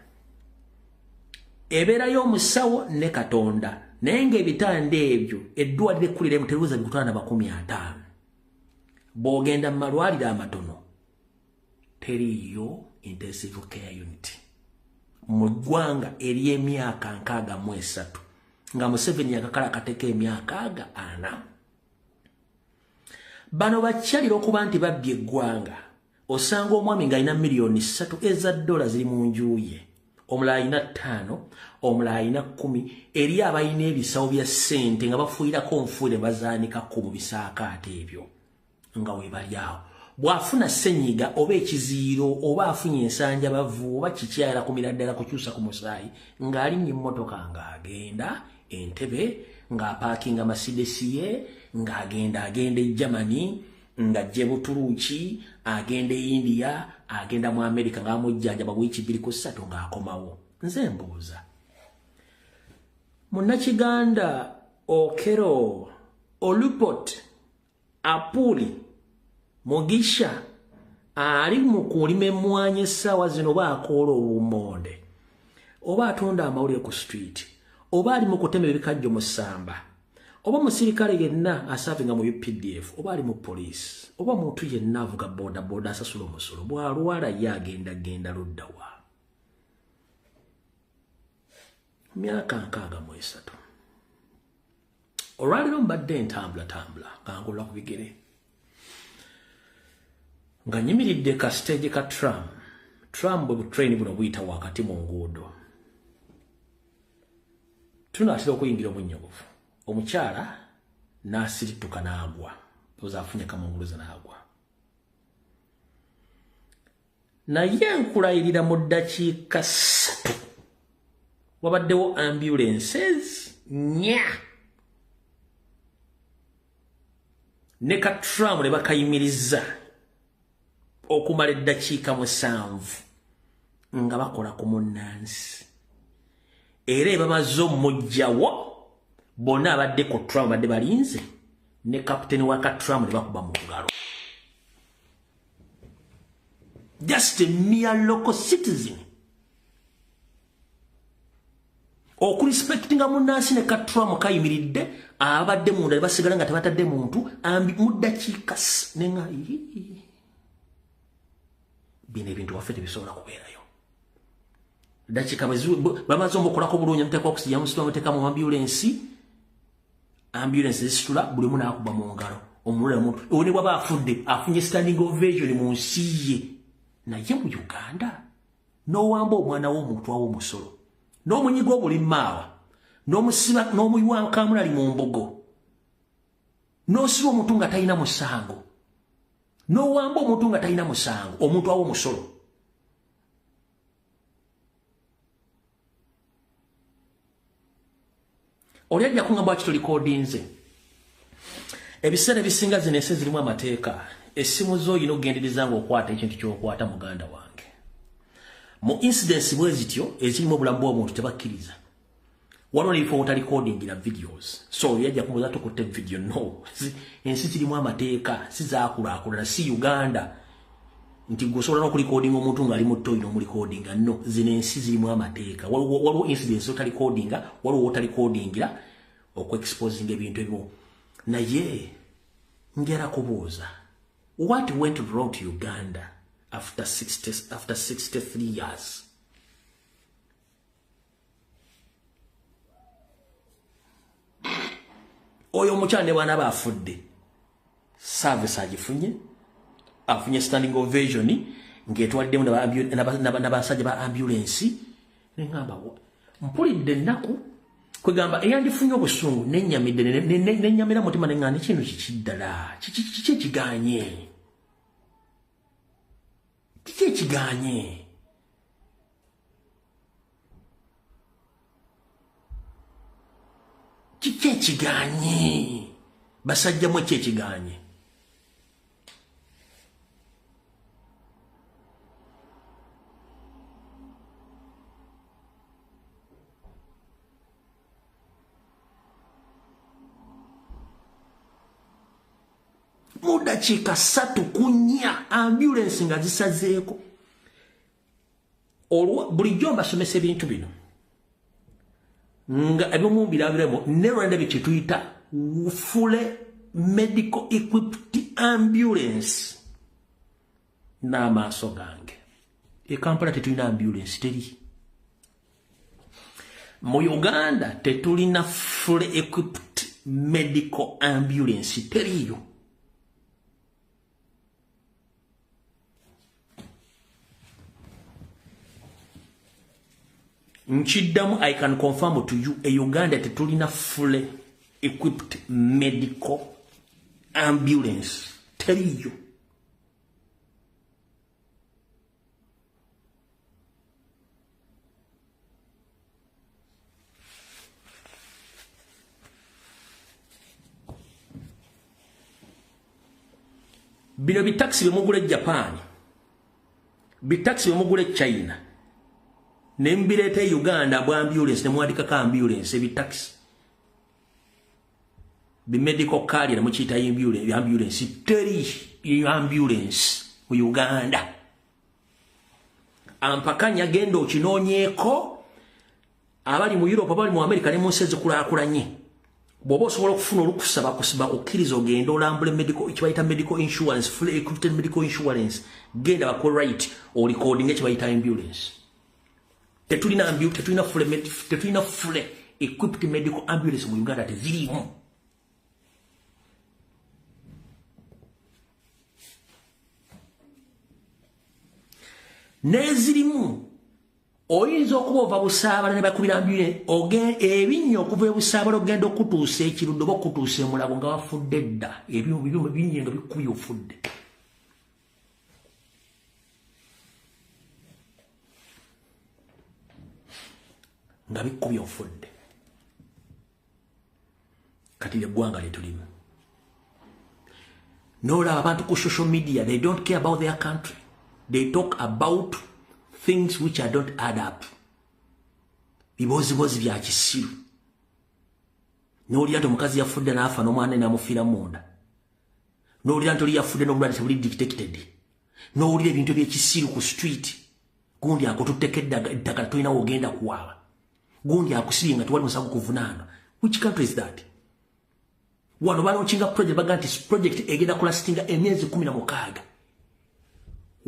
ebeerayo omusawo ne Katonda, naye ng'ebitanda ebyo eddwaliro ekkuliremu teriweza bikutanda 50. Bw'ogenda mu malwaliro amatono teriiyo intensive care unit mu ggwanga ery'emyaka 63, nga Museveni yakakala akateeka emyaka aga 40. Bano bakyalira okuba nti babbye eggwanga. Osanga omwami ng'alina miliyoni 3 eza dola ziri mu nju ye. Omulala alina 5, omulala alina 10. Eri abalina ebisawo bya ssente nga bafuuyirako nfuule bazaanikako mu bisaakaate ebyo nga we bali awo. Bw'afuna ssenyiga oba ekiziiro oba afunye ensanja bavu oba kiki ayala kumira ddala kukyusa ku musaayi, ng'alinnya emmotoka ng'agenda Entebbe, ng'apaakinga Mercedes ye, ng'agenda agenda e Germany, ng'ajja e Buturuuki, agenda e India, agenda mu America ng'amujjanjaba wiiki 2 ku 3 ng'akomawo. Nze mbuuza, Munnakiganda Okello Olupot Apuli Mugisha ali mu kulima emmwanyi essaawa zino, oba akoola obumonde, oba atunda amawulire ku street, oba ali mu kutema ebikajjo mu ssamba, oba musirikale yenna asavinga mu UPDF, oba ali mu poliisi, oba muntu yenna avuga boda boda asasula omusolo, bw'alwala ye agenda genda luddawa? Myaka 63. Olwaleero mbadde ntambulatambula nga ngolola ku bigere, nga nyimiridde ka stage ka tram. Tram bwe butrain buno buyita wakati mu nguudo. Tunaatera okuyingira obunnyogovu, omukyala n'asirituka n'agwa, oza afunye kamunguluza n'agwa. Naye nkulayirira mu ddakiika 3 wabaddewo ambulances 4 ne ka tram ne bakayimiriza okumala eddakiika 7 nga bakola ku munnansi. Era ebamaze omujjawo bonna abadde ku tram badde balinze ne kapiteeni wa ka tram ne bakuba mu ngalo. Just a mere local citizen okurespectinga munnansi ne ka tram kayimiridde, abadde munda ne basigala nga tebatadde muntu mu ddakiika nenga bino ebintu waffe tebisobola kubeerayo. Ddakiika bamaze omukolako bulungi, amuteeka oxygen, amusitula, amuteeka mu ambulensi, ambulensi zisitula buli omu n'akuba mu ngalo omulala omuntu oyo ne bw'aba afudde afunye standing ovation mu nsi ye. Naye mu Uganda n'owamba omwana w'omuntu awa omusolo, n'omunyiga obulimaawa, n'omusiba n'omuyiwa kamulali mu mbugo, n'osiba omuntu nga talina musango, n'owamba omuntu nga talina musango, omuntu awa omusolo. Oli ajja kungamba lwaki tolikodinze. Ebiseera ebisinga zino ensi zirimu amateeka. Essimu zo olina okugendereza ng'okwata ekintu ky'okwata muganda wange. Mu incidents bwe zityo ezirimu obulamu bw'omuntu tebakkiriza. Waliwo n'ebifo w'otalikodingira videos. So oli ajja kumbuuza tukutte video. No. Ensi zirimu amateeka, si zaakulaakulana, si Uganda nti gwe osobola n'okulikodinga omuntu ng'ali mu ttoyi n'omulikodinga. No, zino ensi zirimu amateeka. Waliwo incidents otalikodinga, waliwo w'otalikodingira okuexposinga ebintu ebimu. Naye njagala kubuuza, what went wrong to Uganda after 63 years? Oyo omukyala ne bw'anaaba afudde, service agifunye, afunye standing ovation ng'etwaliddemu n'abasajja ba ambulensi. Neŋŋamba mpulidde ennaku, kwegamba eyandifunye obusungu nennyamidde nennyamira mutima neŋŋamba kino kiki ddala, kiki ekiganye, kiki ekiganye? Kiki ekiganye? Basajja mwe ki ekiganye? Mu ddakiika 3 ku 4 ambulensi nga zisazeeko. Olwo bulijjo mbasomesa ebintu bino nga ebimu mbirabiremu ne Rwanda bye tuyita fully medical equipped ambulance n'amaaso gange. E Kampala tetulina ambulance, teri. Mu Uganda tetulina fully equipped medical ambulance, teriyo. Nkiddamu, I can confirm to you, e Uganda tetulina fully equipped medical ambulance. Teriyo. Bino bitaxi bemugula e Japan, bitaxi bemugula e China, nembireeta e Uganda bwa ambulance, nemwandikako ambulance. Ebitaxi bimedical carrier nemukiyita ambulance. Teri ambulance mu Uganda. Ampakanya genda okinoonyeeko abali mu Europe, abali mu America ne mu nsi ezikulaakulanye. Bw'oba osobola okufuna olukusa bakusiba okkiriza ogenda olambula medical, kibayita medical insurance, fully equipped medical insurance, genda bako right orecording ekibayita ambulance. Tetulina fully equipped medical ambulance mu Uganda, teziriimu. N'ezirimu oyinza okuba ova Busaabala ne bakubira ambulance, ebinnya okuva e Busaabala ogenda okutuusa ekirudde oba okutuusa emulago nga wafudde dda, ebinnya nga bikubye ofudde. Nga bikubye ofudde. Kati eggwanga lye tulimu. N'olaba abantu ku social media, they don't care about their country. They talk about things which I don't add up. Bibozibozi bya kisiru. N'owulira nti omukazi yafudde n'afa n'omwana n'amufiira munda. N'owulira nti oli yafudde n'obulwadde tebuli detected. N'owulira ebintu ebyekisiru ku street. Gundi akututteko eddagala tolina w'ogenda kuwaaba. Gundi akusibye nga tewali musango kuvunaana. Which country is that? Wano balaunchinga project, baga nti project egenda kulastinga emyezi 16.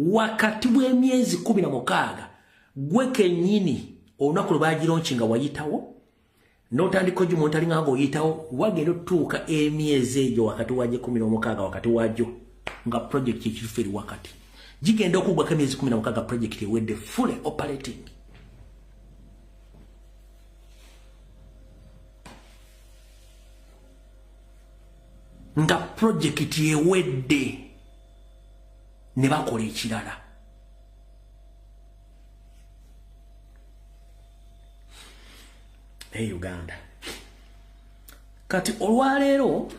Wakati w'emyezi 16 gwe kennyini olunaku lwe bagilaunchinga wayitawo n'otandika ogimonitoringa nga oyitawo, wagenda otuuka emyezi egyo wakati wagyo 16, wakati wagyo nga project ekituufu eri wakati. Gigenda okuggwako emyezi 16 project ewedde fully operating. Nga project ewedde ne bakola ekirala. Hey Uganda. Kati olwaleero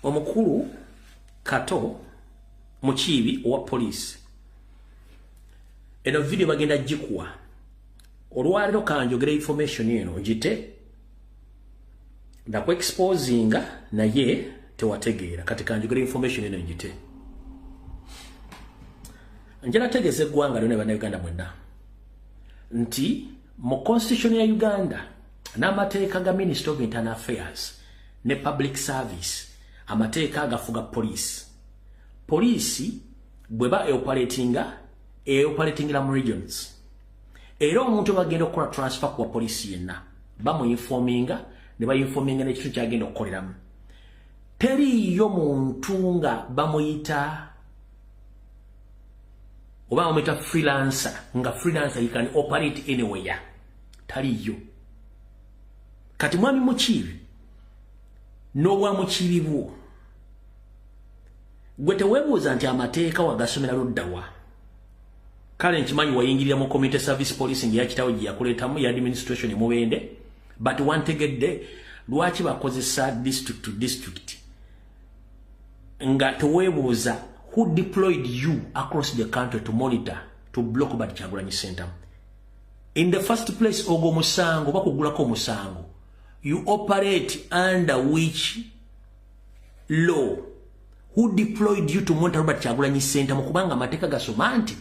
omukulu Kato Mukiibi owa poliisi, eno video bagenda gikuwa. Olwaleero kanjogera information eno ngite ndaku-exposinga naye tewategeera. Kati kanjogera information eno ngite. Njala tegeeza eggwanga lyonna Bannayuganda mwenna nti mu constitution ya Uganda n'amateeka ga Ministry of Internal Affairs ne Public Service, amateeka agafuga poliisi. Poliisi bweba eoperatingira mu regions. Era omuntu bagenda okukola transfer kuwa poliisi yenna bamuinforminga ne bayinforminga n'ekitundu kyagenda okukoleramu. Teriiyo muntu nga bamuyita oba bamuyita freelancer, nga freelancer you can operate anywhere. Taliyo. Kati mwami Mukiibi n'obwa Mukiibi bwo, gwe teweebuuza nti amateeka wagasomera ludda wa? Kale nkimanyi wayingirira mu community service policing ya kitaawo gye yakuleetamu ya administration e Mubende, but wantegedde lwaki bakozesa district to district nga teweebuuza who deployed you across the country to monitor, to block Robert Kyagulanyi Ssentamu. In the first place, ogwo omusango bakugulako omusango, you operate under which law? Who deployed you to monitor Robert Kyagulanyi Ssentamu? Kubanga amateeka gasoma nti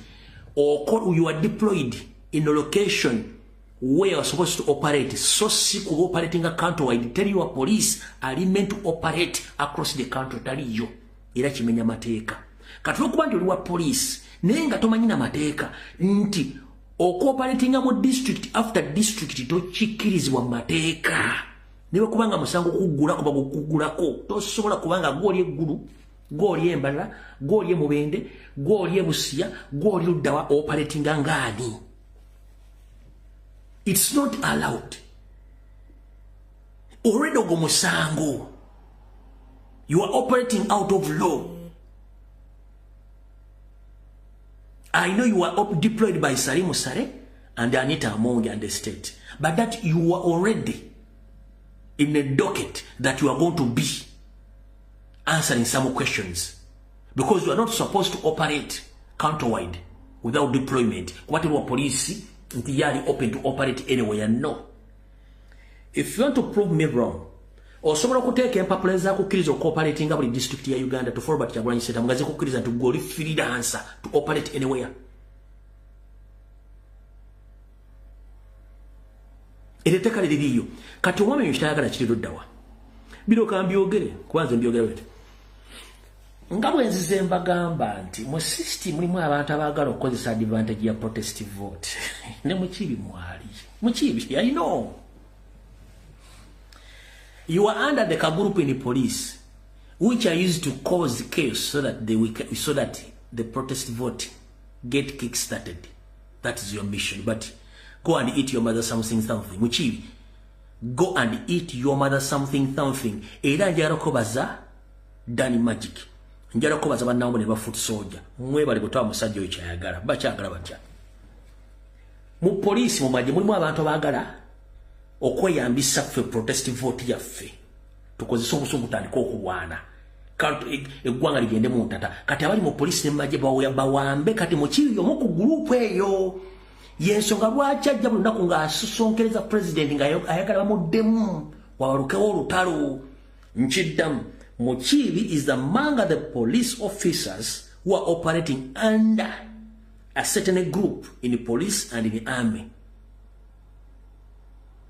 you are deployed in a location where you are supposed to operate. So si kuba operating a country wide, tell your police are meant to operate across the country. Taliyo era kimenya mateeka. Kati olwokuba nti oli wa police naye nga tomanyi na mateeka nti okuoperatinga mu district after district tokikkirizibwa mu mateeka, niwe kubanga musango kuggulako bagukuggulako tosobola, kubanga gwoli eggulu, gwoli embalala, gwoli emubende, gwoli ebusiya, gwoli luddawa, operatinga ngaani? It's not allowed. Already ogwo musango. You are operating out of law. I know you are deployed by Salim Saleh and Anita Among and the state, but that you are already in a docket that you are going to be answering some questions, because you are not supposed to operate countrywide without deployment. What about police? Entirely open to operate anywhere? No. If you want to prove me wrong, osobola okuteeka empapula ezakukkiriza okuoperatinga buli district ya Uganda to forward Kyagulanyi Ssentamu nga zikukkiriza nti gwe oli freelancer to operate anywhere. Eryo etteeka liririyo. Kati omwami oyo kitayagala kiri luddawa? Bino kambyogere, kuba nze mbyogera bwete. Nga bwe nzize mbagamba nti mu system mulimu abantu abaagala okukozesa advantage ya protest vote. Ne Mukiibi mwali. Mukiibi, I know. You are under the group in the police, which are used to cause chaos so that so that the protest vote get kick-started. That is your mission. But go and eat your mother something something. Mukiibi, go and eat your mother something something. Era njagala kubaza Danny Magic. Njagala kubaza bannange ne ba foot soldier. Mwebale kutawa musajja oyo kyayagala. Bakyagala batya. Mu poliisi mu magye mulimu abantu abaagala okweyambisa ffe protest vote yaffe. Tukozese obusungu tutandike okulwana. Eggwanga ligende mu ntata. Kati abali mu poliisi ne mu magye bawambe. Kati Mukiibi omu ku group eyo. Yensonga lwaki ajja buli lunaku ng'asosonkereza president nga ayagala bamuddemu wabalukewo olutalo. Nkiddamu, Mukiibi is among the police officers who are operating under a certain group in the police and in the army,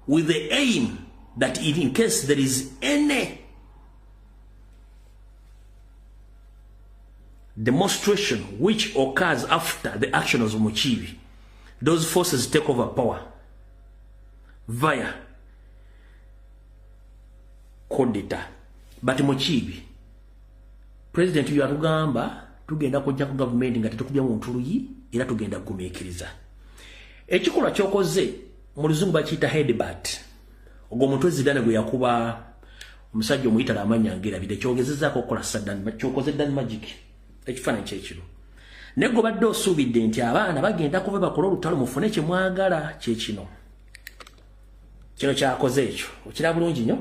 with the aim that in case there is any demonstration which occurs after the action of Mukiibi, those forces take over power via coup d'etat. But Mukiibi, president yatugamba tugenda kujja ku government nga tetukubya muntu luyi, era tugenda kugumiikiriza. Ekikolwa kyokoze mu luzungu bakiyita headbutt. Ogwo omuntu Zidane gwe yakuba omusajja omuyitala amannya ngerabidde, kyogezezaako okukola Saddam, kyokoze Dan Magic. Ekifaananyi kyekiro. Naye gwe badde osuubidde nti abaana bagenda kuva bakole olutalo mufune kye mwagala, kye kino. Kino kyakoze ekyo. Okiraba bulungi nnyo?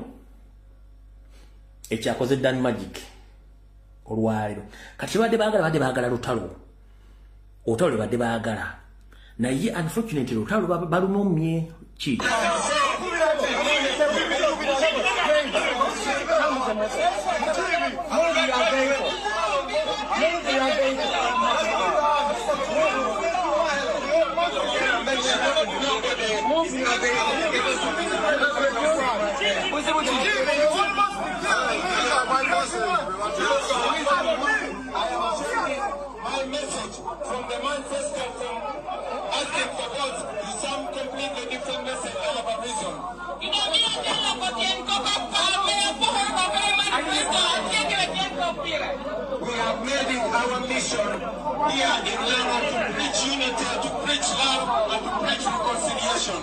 Ekyakoze Dan Magic olwaleero. Kati badde baagala lutalo. Olutalo lwe badde baagala. Naye unfortunately olutalo balumumye ki? My message from the manifesto, from asking for votes, is some completely different message. I have a reason. We have made it our mission here in Lango to preach unity, to preach love, and to preach reconciliation.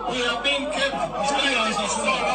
We have been kept for so long.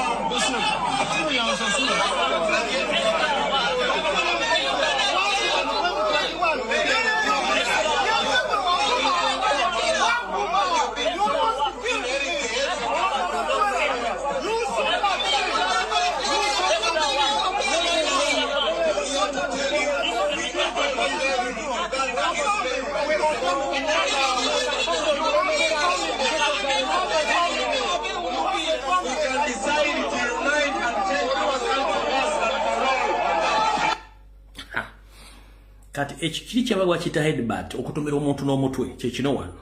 Kati ekyo kiri kyabagwa kiyita headbutt, okutomera omuntu n'omutwe, kye kino wano.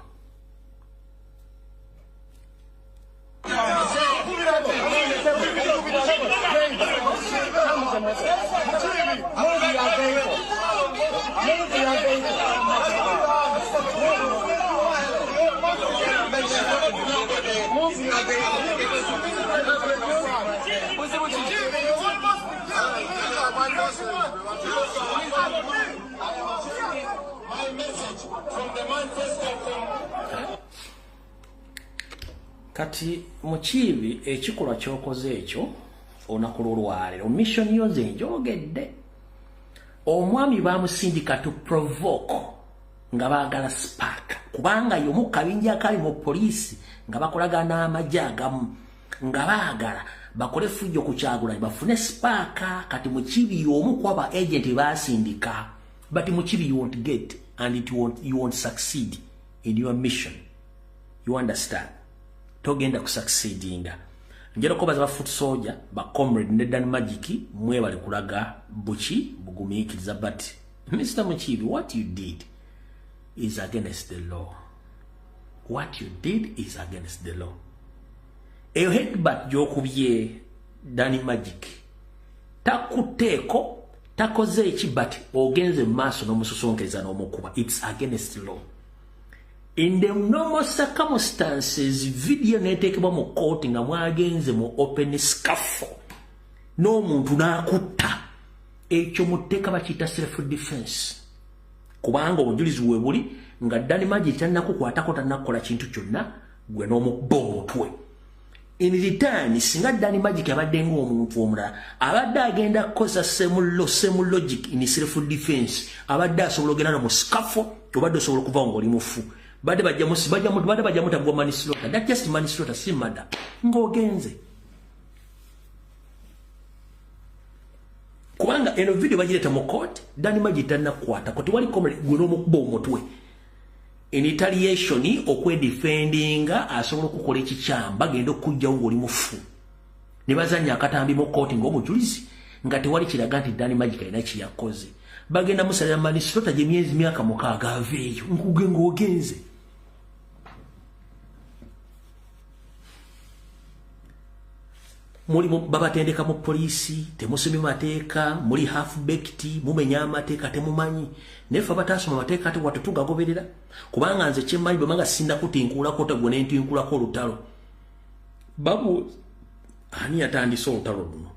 message from the manifesto from Kati Mukiibi ekikolwa ky'okoze ekyo olunaku lw'olwaleero mission yo nze njogedde. Omwami bamusindika to provoke nga baagala spark, kubanga y'omu kabinja akali mu poliisi nga bakolagana n'amagye agamu nga baagala bakole fujjo ku Kyagulanyi bafune spark. Kati Mukiibi y'omu ku aba agent baasindika, but Mukiibi you won't get and it won't, you won't succeed in your mission. You understand? Togenda kusucceedinga. Njero kobaza ba foot soldier ba comrade ne Dan Magic mwebale kulaga buchi bugumiikiriza, but Mr. Mukiibi, what you did is against the law. What you did is against the law. Eyo headbutt gy'okubye Danny Magic takuteeko takoze eki, but ogenze mu maaso n'omusosonkeza n'omukuba. It's against law. In the normal circumstances, video neteekebwa mu kooti nga mwagenze mu open scuffle n'omuntu n'akutta, ekyo mu tteeka bakiyita self defense, kubanga obujulizi we buli nga Danny Magic tannakukwatako, tannakukola kintu kyonna, gwe n'omukuba omutwe. In return, singa Danny Magic abadde ng'omuntu omulala abadde agenda kukozesa same law, same logic in self defense, abadde asobola ogenda no mu scuffle, obadde osobola okuvawo ng'oli mufu, badde bajja mutagwa manslaughter. That just manslaughter, si murder, ng'ogenze. Kubanga eno video bagireeta mu court, Danny Magic tannakukwatako, tewali comrade, gwe n'omukuba omutwe. In retaliation, okwedefendinga, asobola okukola ekikyamu, bagenda okujjawo ng'oli mufu ne bazannya akatambi mu kooti ng'omujulizi nga tewali kiraga nti Danny Magic alina kye yakoze. Bagenda musalira manslaughter gye myezi 6 aveeyo nkuge ng'ogenze. Muli babatendeka mu poliisi, temusomye mateeka, muli half baked, mumenya amateeka temumanyi. Naye ffe abataasoma mateeka ate wattu tugagoberera, kubanga nze kyemmanyi bwemanga sinnakutinkuulako tagwe ne ntinkuulako olutalo. Babuuza ani yatandise olutalo luno?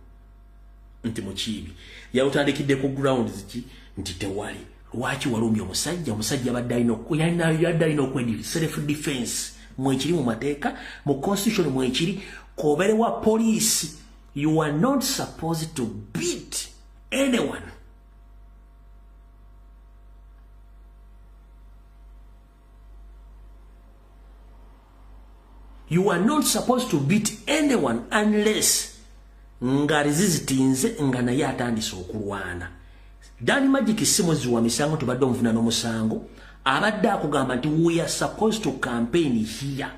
Nti Mukiibi. Yalutandikidde ku grounds ki? Nti tewali. Lwaki walumye omusajja? Omusajja abadde alina okwedi self defense. Mwekiri mu mateeka, mu constitution mwekiri, kobere wa police, you are not supposed to beat anyone. You are not supposed to beat anyone unless nga resistinze nga naye atandise okulwana. Danny Magic si muzzi wa misango, tubadde omuvuna n'omusango, abadde akugamba nti we are supposed to campaign here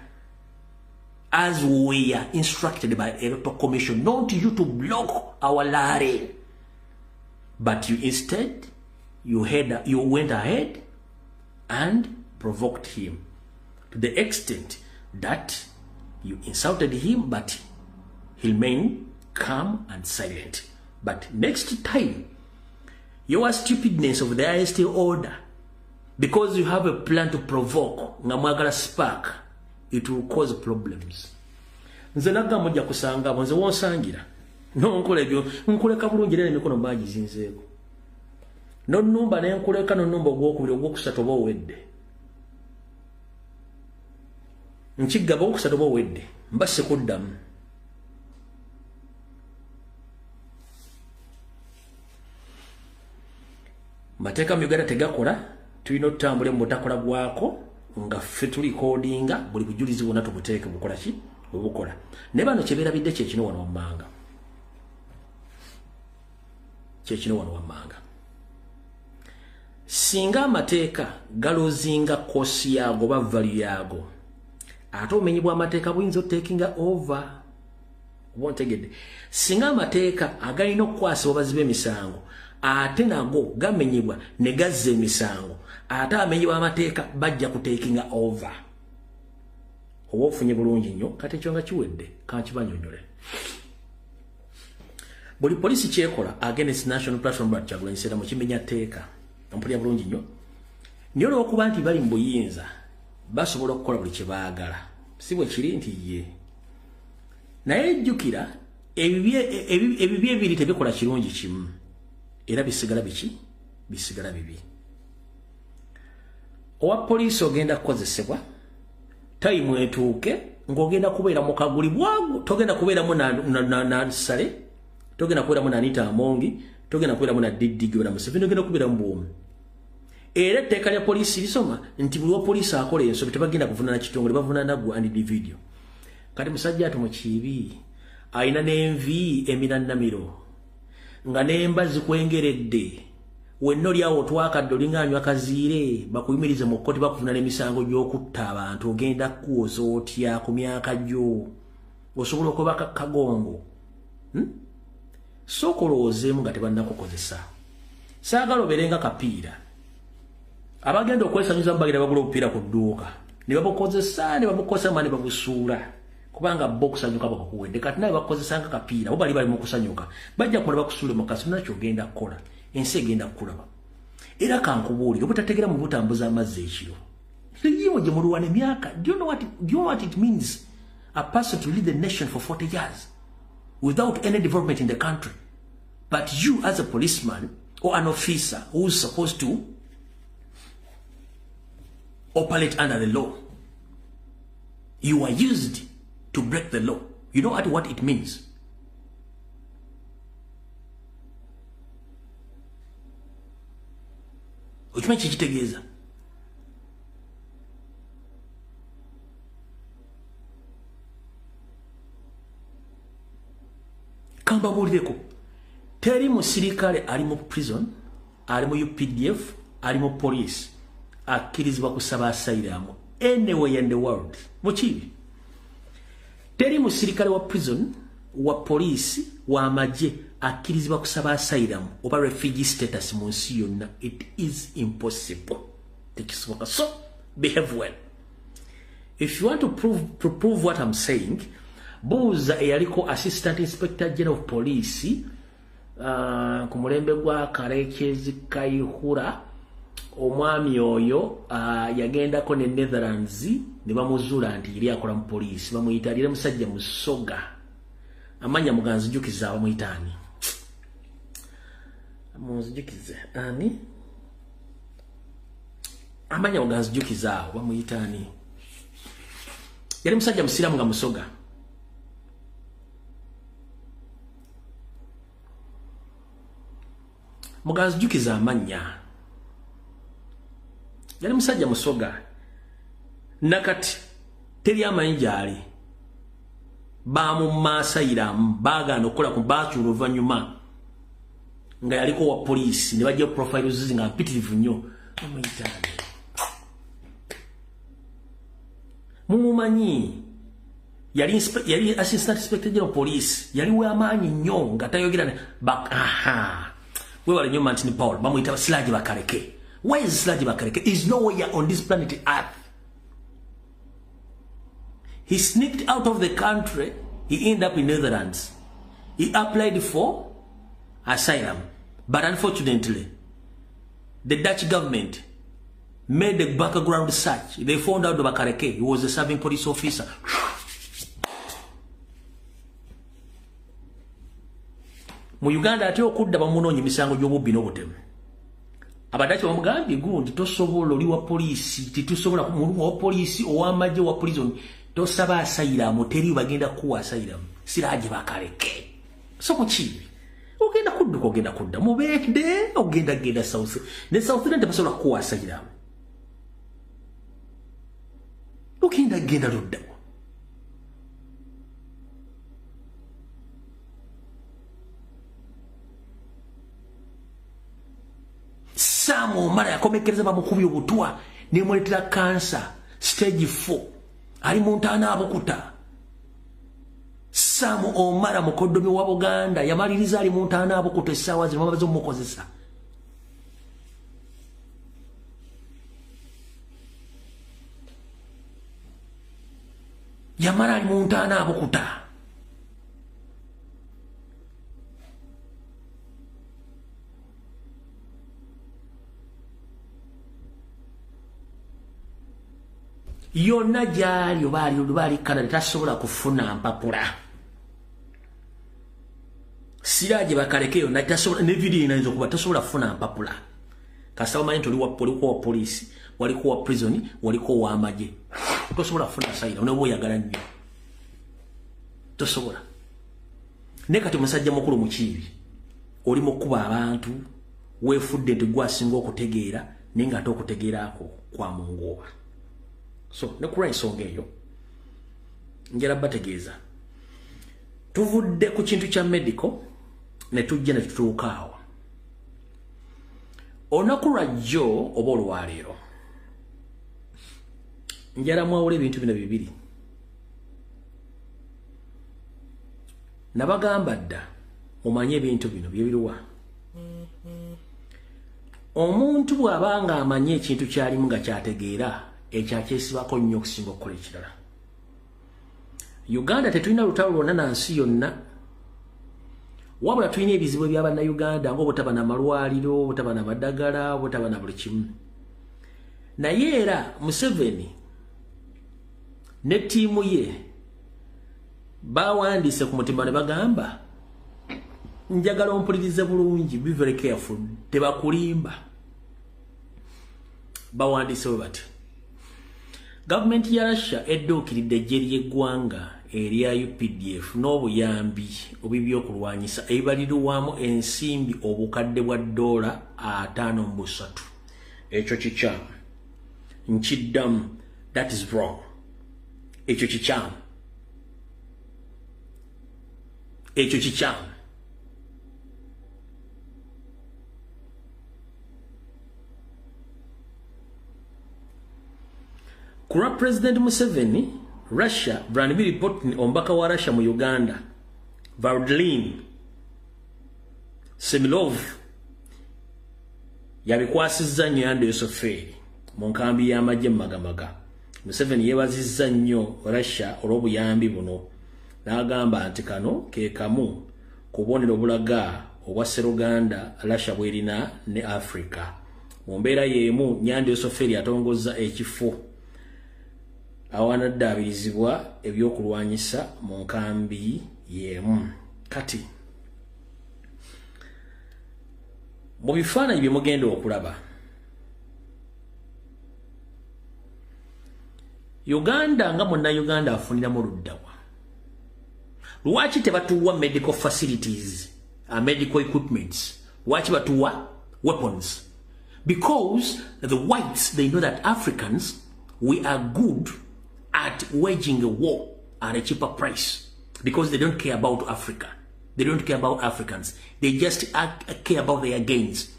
as we are instructed by Electoral Commission, not you to block our rally. But you instead, you went ahead and provoked him to the extent that you insulted him, but he remained calm and silent. But next time, your stupidness of the IST order, because you have a plan to provoke nga mwagala spark, it will cause problems. Nze nagamba mujja kusanga abo, nze wonsangira nonkola ebyo nkuleka bulungi era emikono bagizinzeeko nonnumba ne nkuleka nonnumba ogwokubiri ogwokusatu oba owedde nkigaba ogwokusatu oba owedde mba sikuddamu. Mateeka mu Uganda tegakola, tulina otutambule mu butakola bwako nga ffe tulikodinga buli bujulizi bwonna tubuteeke bukola ki bwe bukola. Naye bano kye beerabidde kye kino wano wammanga, kye kino wano wammanga. Singa amateeka galozinga course yaago ba value yaago, ate obumenyi bw'amateeka buyinza otakinga over. Oba ontegedde? Singa amateeka agalina okukwasibwa baziba emisango ate nago gamenyebwa ne gazza emisango, ate abamenyi b'amateeka bajja kutakinga over. Oba ofunye bulungi nnyo. Kati ekyo nga kiwedde, kankibanyonyole. Buli poliisi kyekola against National Platform Robert Kyagulanyi Ssentamu kimenya tteeka. Ompulira bulungi nnyo? Naye olw'okuba nti bali mu buyinza basobola okukola buli kye baagala, si bwe kiri nti ye. Naye jjukira ebibi ebiri tebikola kirungi kimu, era bisigala biki? Bisigala bibi. Owa poliisi ogenda kukozesebwa, tayimu etuuke ng'ogenda kubeera mu kaguli bwagu, togenda kubeeramu na Sale, togenda kubeeramu na Anita Amongi, togenda kubeeramu na Didi Gibera Museveni, ogenda kubeeramu bwomu. Era etteeka lya poliisi lisoma nti buli wa poliisi akola ensobi tebagenda kuvunaana kitongole, bavunaana gwe and individual. Kati musajja ati mukiibi alina n'envi eminannamiro nga n'emba zikwengeredde, wenna oli awo otwakadde olinga anywa kaziire, bakuyimirize mu kkooti bakuvunaana emisango gy'okutta abantu. Ogenda kuwoza otya ku myaka gyo? Osobola okwebaka kagongo? Sooka olowoozeemu nga tebannakukozesa. Saagala obeere nga kapiira. Abagenda okwesanyuza bagenda bagula obupiira ku dduuka ne babukozesa ne babukozesa ne babusuula, kubanga bo okusanyuka bakukuwedde. Kati nawe bakukozesa nga kapiira, bo bali bali mu kusanyuka, bajja kumala bakusuule mu kasi, nakyo ogenda kukola, ensi egenda kukulaba. Era kankubuulire, obutategeera mu butambuza amazzi ekiro. Yiwo gye mulwana emyaka. Do you know what it means a person to lead the nation for 40 years without any development in the country? But you as a policeman or an officer who is supposed to operate under the law, you are used to break the law. You know what it means? Okimanyi kyekitegeeza? Kambabuulireko, teri musirikale ali mu prison, ali mu UPDF, ali mu police akkirizibwa kusaba asylum anywhere in the world. Mukibi, teri musirikale wa prison, wa police, wa magye akkirizibwa kusaba asylum oba refugee status mu nsi yonna. It is impossible. Tekisoboka. So behave well. If you want to prove what I'm saying, buuza eyaliko Assistant Inspector General of Police ku mulembe gwa Karekezi Kayihura. Omwami oyo yagendako ne Netherlands ne bamuzuula nti yali akola mu poliisi. Bamuyita alire musajja Musoga, amanya muganzijukiza, bamuyita ani? Munzijukize ani? Amanya muganzijukiza awo, bamuyita ani? Yali musajja musiraamu nga Musoga. Muganzijukiza amanya. Yali musajja Musoga. Nakati teri amanyi gy'ali. Bamumaasayiramu, baagaana okukola ku bakyula oluvannyuma nga yaliko wa poliisi ne bajja profiles nga mpitirivu nnyo. Bamuyita ani? Mumumanyi? Yali Assistant Inspector General Police, yali w'amaanyi nnyo nga tayogera. Aha, wewale nnyo Martin Paul. Bamuyita Siraje Bakaleke. Why is Siraje Bakaleke? Is nowhere on this planet Earth. He sneaked out of the country. He ended up in Netherlands. He applied for asylum, but unfortunately, the Dutch government made a background search. They found out Bakaleke, he was a serving police officer. Mu Uganda ate okudda bamunoonya emisango gy'obubbi n'obutemu. Abadaki bamugambye gundi tosobola, oli wa poliisi, titusobola, wa poliisi, ow'amagye, wa prison, tosaba asylum, teri bagenda kuwa asylum. Siraje Bakaleke. So mukibi, ogenda kudduka, ogenda kudda mubende, ogenda genda South, ne South Sudan tebasobola kuwa asylum. Ogenda genda ludda. Sam Omara yakomekereza bamukubi obutwa nemuleetera kansa stage 4, ali mu ntaana abukuta. Sam Omara mukoddomi wa Buganda yamaliriza ali mu ntaana abukuta, essaawa zino bamaze omukozesa. Yamala ali mu ntaana abukuta. Yonna gyali oba ali Canada tasobola kufuna mpapula. Siraje Bakaleke yonna tasobola, ne video inayinza okuba tasobola kufuna mpapula. Kasaba manyi nti oliko wa poliisi, waliko wa prison, waliko wa amagye, tosobola kufuna asylum ne bw'oyagala nnyo, tosobola. Naye kati musajja mukulu Mukiibi oli mu kkuba abantu, weefudde nti gwe asinga okutegeera, naye ng'ate okutegeeraako kwa mungooba. So ne kulwa ensonga eyo njala bategeeza, tuvudde ku kintu kya medical ne tujja ne tutuuka awo. Olunaku lwajjo oba olwaleero njala mwawula ebintu bino bibiri. Nabagamba dda mumanye ebintu bino byebiruwa. Omuntu bw'aba nga amanye ekintu kyalimu nga kyategeera, ekyo akyesibako nnyo okusinga okukola ekirala. Uganda tetulina lutalo lwonna na nsi yonna, wabula tulina ebizibu eby'abannayuganda ng'obutaba na malwaliro, obutaba na maddagala, obutaba na buli kimu. Naye era Museveni ne ttiimu ye bawandiise ku mutima ne bagamba, njagala ompulirize bulungi, be very careful, tebakulimba. Bawandiise bwe bati: gavumenti ya Russia edduukiridde eggye ly'eggwanga erya UPDF n'obuyambi obw'ebyokulwanyisa ebibalirwamu ensimbi obukadde bwa $53. Ekyo kikyamu, nkiddamu, that is wrong. Ekyo kikyamu, ekyo kikyamu. Ku lwa President Museveni, Russia, Vladimir Putin, omubaka wa Russia mu Uganda, Vladimir Semilov, yabikwasizza nnyo Yando Yosoferi mu nkambi y'amagye mu Magamaga. Museveni yeebazizza nnyo Russia olw'obuyambi buno, n'agamba nti kano ke kamu ku bubonero obulaga obwa sseruganda Russia bw'erina ne Africa. Mu mbeera y'emu, Nyando Yosoferi atongozza ekifo awanadaabirizibwa ebyokulwanyisa mu nkambi y'emu. Kati mu bifaananyi bye mugenda okulaba, Uganda nga munnayuganda afuniramu luddawa. Lwaki tebatuwa medical facilities, medical equipments? Lwaki batuwa weapons? Because the whites, they know that Africans, we are good at waging a war at a cheaper price, because they don't care about Africa. They don't care about Africans. They just care about their gains.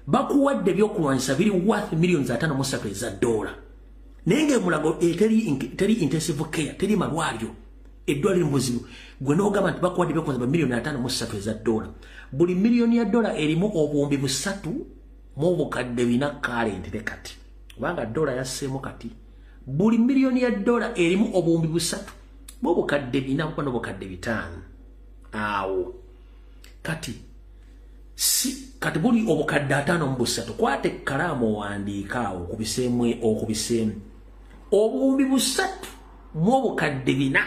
Bakuwadde ebyokulwanyisa biri worth millions 53 eza dola. Naye ng'emulago teri intensive care, teri malwaliro, eddwaliro muzibu. Gwe n'ogamba nti bakuwadde ebyokulwanyisa miliyoni 53 eza dola. Buli miliyoni ya dola erimu 3,400 current ne kati. Kubanga dola yasseemu kati. Buli miliyoni ya dola erimu 3,400 n'obukadde 500. Awo. Kati si kati buli 53,000 kwate ekkalaamu owandiika awo okubiseemu okubiseemu 3,400.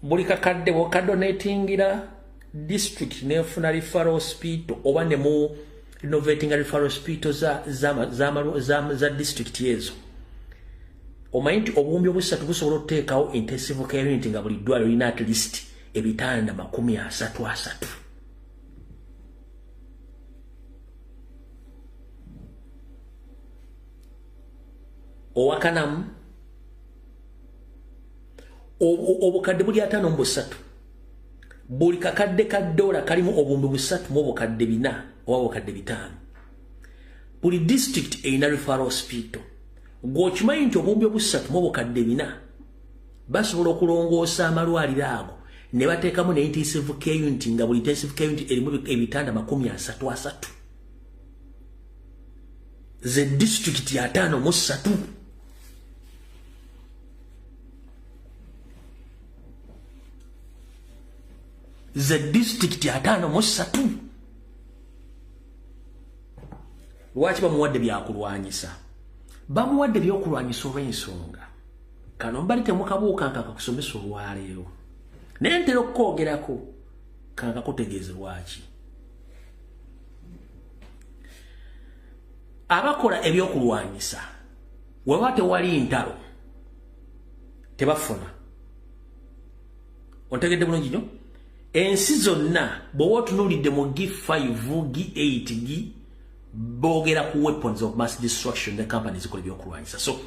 Buli kakadde bw'okadonatingira district nefuna referral hospital oba ne mu renovating referral hospital za district ezo, omanyi nti 3,000 busobola okuteekawo intensive care unit nga buli ddwaliro lirina at least ebitanda 33. Owakanamu obukadde buli 53, buli kakadde ka dola kalimu 3,400 oba 500. Buli district erina referral hospital. Gw'okimanyi nti 3,400 basobola okulongoosa amalwaliro ago ne bateekamu ne intensive care unit nga buli intensive care unit erimu ebitanda 33. Ze district 53. Ze district 53. Lwaki bamuwadde byakulwanyisa? Bamuwadde byokulwanyisa olw'ensonga. Kano mbali temukabuuka nkakakusomesa olwaleero. Naye ntera okukwogerako. Kankakutegeeze lwaki. Abakola ebyokulwanyisa weba tewali ntalo tebafuna. Ontegedde bulungi nnyo? Ensi zonna bw'oba otunuulidde mu G5, G8, G boogera ku weapons of mass destruction, the companies zikola ebyokulwanyisa. So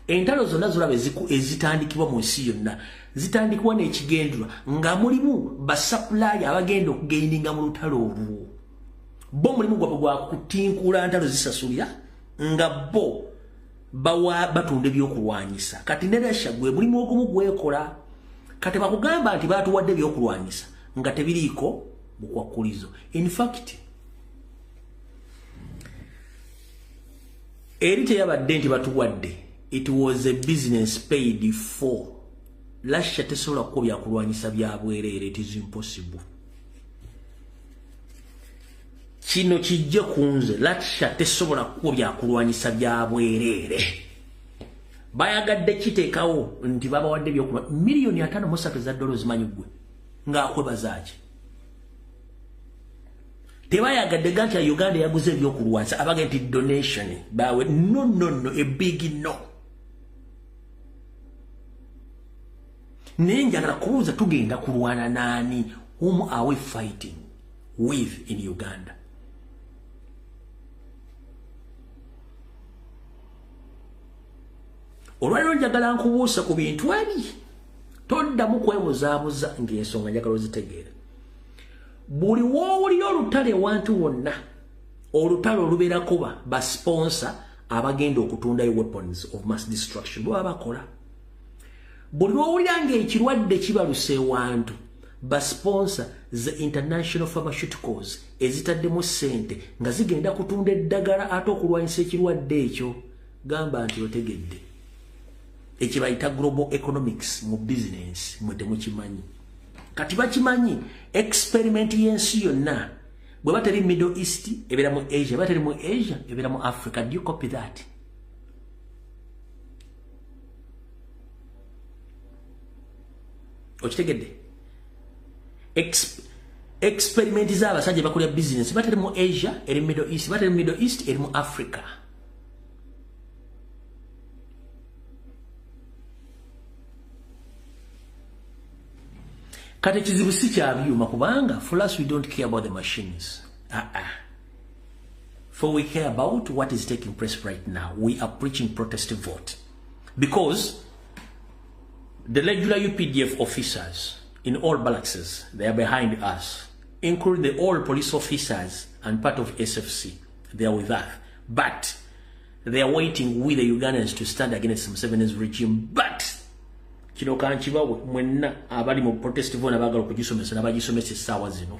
entalo zonna zolaba ezitandikibwa mu nsi yonna zitandikibwa n'ekigendererwa nga mulimu basupplier abagenda okugaininga mu lutalo olwo. Bo mulimu gwabwe gwa kutinkula ntalo zisasulira nga bo bawa batunda ebyokulwanyisa. Kati ne Russia gwe mulimu ogumu gwekola. Kati bakugamba nti batuwadde ebyokulwanyisa nga tebiriiko bukwakulizo. In fact, eri teyabadde nti batuwadde, it was a business paid for. Russia tesobola kuba byakulwanyisa bya bwereere, it is impossible. Kino kijje ku nze, Russia tesobola kuba byakulwanyisa bya bwereere. Bayagadde kiteekawo nti babawadde ebyokulwa $53 million zimanyi ggwe ng'akwebaza ki? Tebayagadde ga nti Uganda yaguze ebyokulwanyisa, abaga nti donation bawe. No, no, no, a big no. Naye njagala kubuuza, tugenda kulwana naani? Whom are we fighting with in Uganda? Olwaliro njagala nkubuusa ku bintu ebi, toddamu kwebuzaabuza ng'ensonga njagala ozitegeera. Buli woowulira olutalo ewantu wonna, olutalo olubeerako ba sponsor abagenda okutundayo weapons of mass destruction, baba bakola. Buli lwowulira ng'ekirwadde kibaluse ewantu, ba sponsor the international pharmaceuticals ezitaddemu ssente nga zigenda kutunda eddagala ate okulwanyisa ekirwadde ekyo. Gamba nti otegedde ekibayita global economics mu business, mwe temukimanyi. Kati bakimanyi experiment y'ensi yonna bwe bateri Middle East ebeera mu Asia, bateri mu Asia ebeera mu Africa. Do you copy that? Okitegedde? Experiment z'abasajja bakolera business, bateri mu Asia eri Middle East, bateri mu Middle East eri mu Africa. Kati ekizibu si kya byuma, kubanga for us we don't care about the machines. For we care about what is taking place right now. We are preaching protest vote because the regular UPDF officers in all barracks, they are behind us, including the all police officers and part of SFC. They are with us. But they are waiting with the Ugandans to stand against Museveni's regime. But kino kankibawe mwenna abali mu protest vote abaagala okugisomesa n'abagisomesa essaawa zino.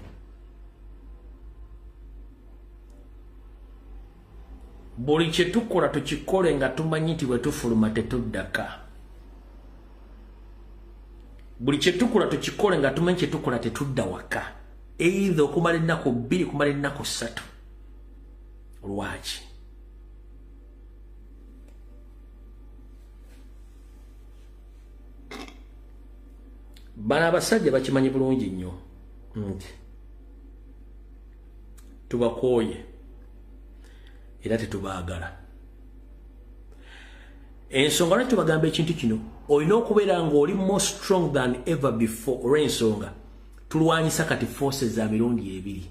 Buli kye tukola tukikole nga tumanyi nti bwe tufuluma tetuddaka. Buli kye tukola tukikole nga tumanyi kye tukola tetudda waka. Either okumala ennaku 2, kumala ennaku 3. Lwaki? Bano abasajja bakimanyi bulungi nnyo nti tubakooye era tetubaagala. Ensonga lwaki tubagamba ekintu kino, olina okubeera ng'oli more strong than ever before, olw'ensonga tulwanyisa kati forces za mirundi ebiri.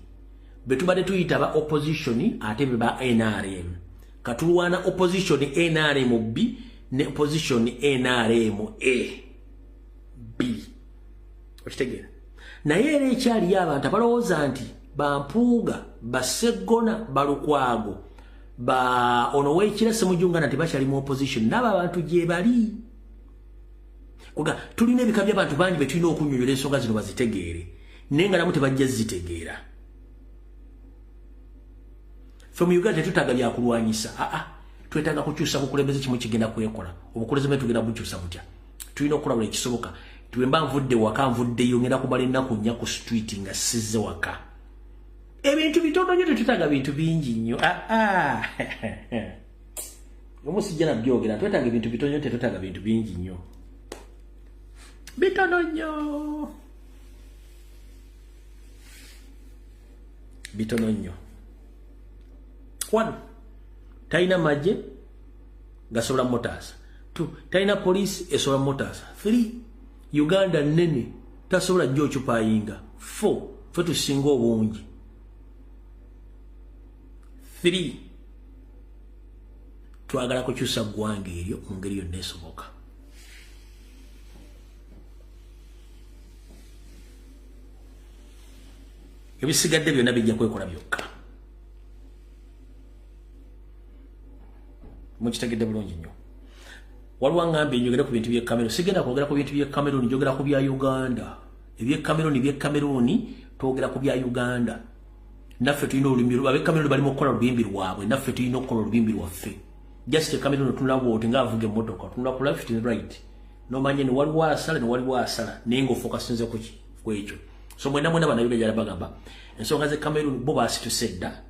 Be tubadde tuyita ba opposition ate be ba NRM. Katulwana opposition NRM B ne opposition NRM A B. Okitegeera? Naye era ekyaliyo abantu abalowooza nti bampuuga, baseggona, balukwago, ba ono w'ekira Ssemujju nti bakyali mu opposition, n'abo abantu gye bali. Kuga tulina ebika by'abantu bangi be tulina okunnyonnyola ensonga zino bazitegeere, naye nga namu tebajja zitegeera. Ffe mu Uganda tetutaaga byakulwanyisa, aa twetaaga kukyusa bukulembeze. Kimu kigenda kwekola, obukulembeze tugenda bukyusa butya? Tulina okukola buli ekisoboka. Bwe mba nvudde waka, nvuddeyo, ngenda kumala ennaku 4 ku street nga sizze waka. Ebintu bitono nnyo, tetutaaga bintu bingi nnyo. Aa omu sijja nabyogera, twetaaga ebintu bitono nnyo, tetutaaga bintu bingi nnyo, bitono nnyo. Bitono nnyo. 1, talina magye gasobola mutaasa. 2, talina poliisi esobola mutaasa. 3, Uganda nnene, tasobola jjo occupyinga. 4, ffe tusinga obungi. 3, twagala kukyusa ggwanga eryo mu ngeri yonna esoboka. Ebisigadde byonna bijja kwekola byokka. Mukitegedde bulungi nnyo. Waliwo aŋŋambye njogere ku bintu by'e Cameroon. Sigenda kwogera ku bintu by'e Cameroon, njogera ku bya Uganda. Eby'e Cameroon, twogera ku bya Uganda. Naffe tulina olulimi, ab'e Cameroon bali mu kukola olubimbi lwabwe, naffe tulina okukola olubimbi lwaffe. Just Cameroon otunula bw'oti ng'avuga emmotoka, otunula ku left and right. N'omanya ne waliwo asala ne waliwo asala, naye ng'ofokasinze ku ki? Ku ekyo. So mwenna mwena bannayuganda bagamba ensonga z'e Cameroon bo baasituse dda.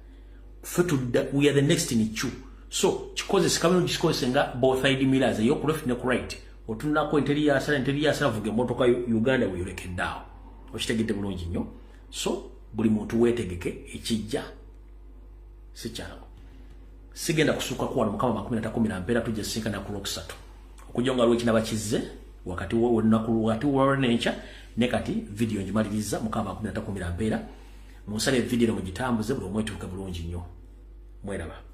Ffe tudda, we are the next in queue. So kikozese Cameroon, kikozese nga both side mirrors, ey'oku left ne ku right. Otunulako enteri yasala, vuga emmotoka Uganda weeyolekedde awo. Okitegedde bulungi nnyo. So buli muntu weetegeke, ekijja si kyangu. Sigenda kusukka ku wano. Mukama 13 mpeera, tujja sinkana ku Lwokusatu. Okujja nga lwekinaba kizze wakati w'olunaku wakati w'olwenkya ne kati video ngimaliriza. Mukama 13 mpeera. Munsale video mugitambuze, buli omu etuuke bulungi nnyo. Mweraba.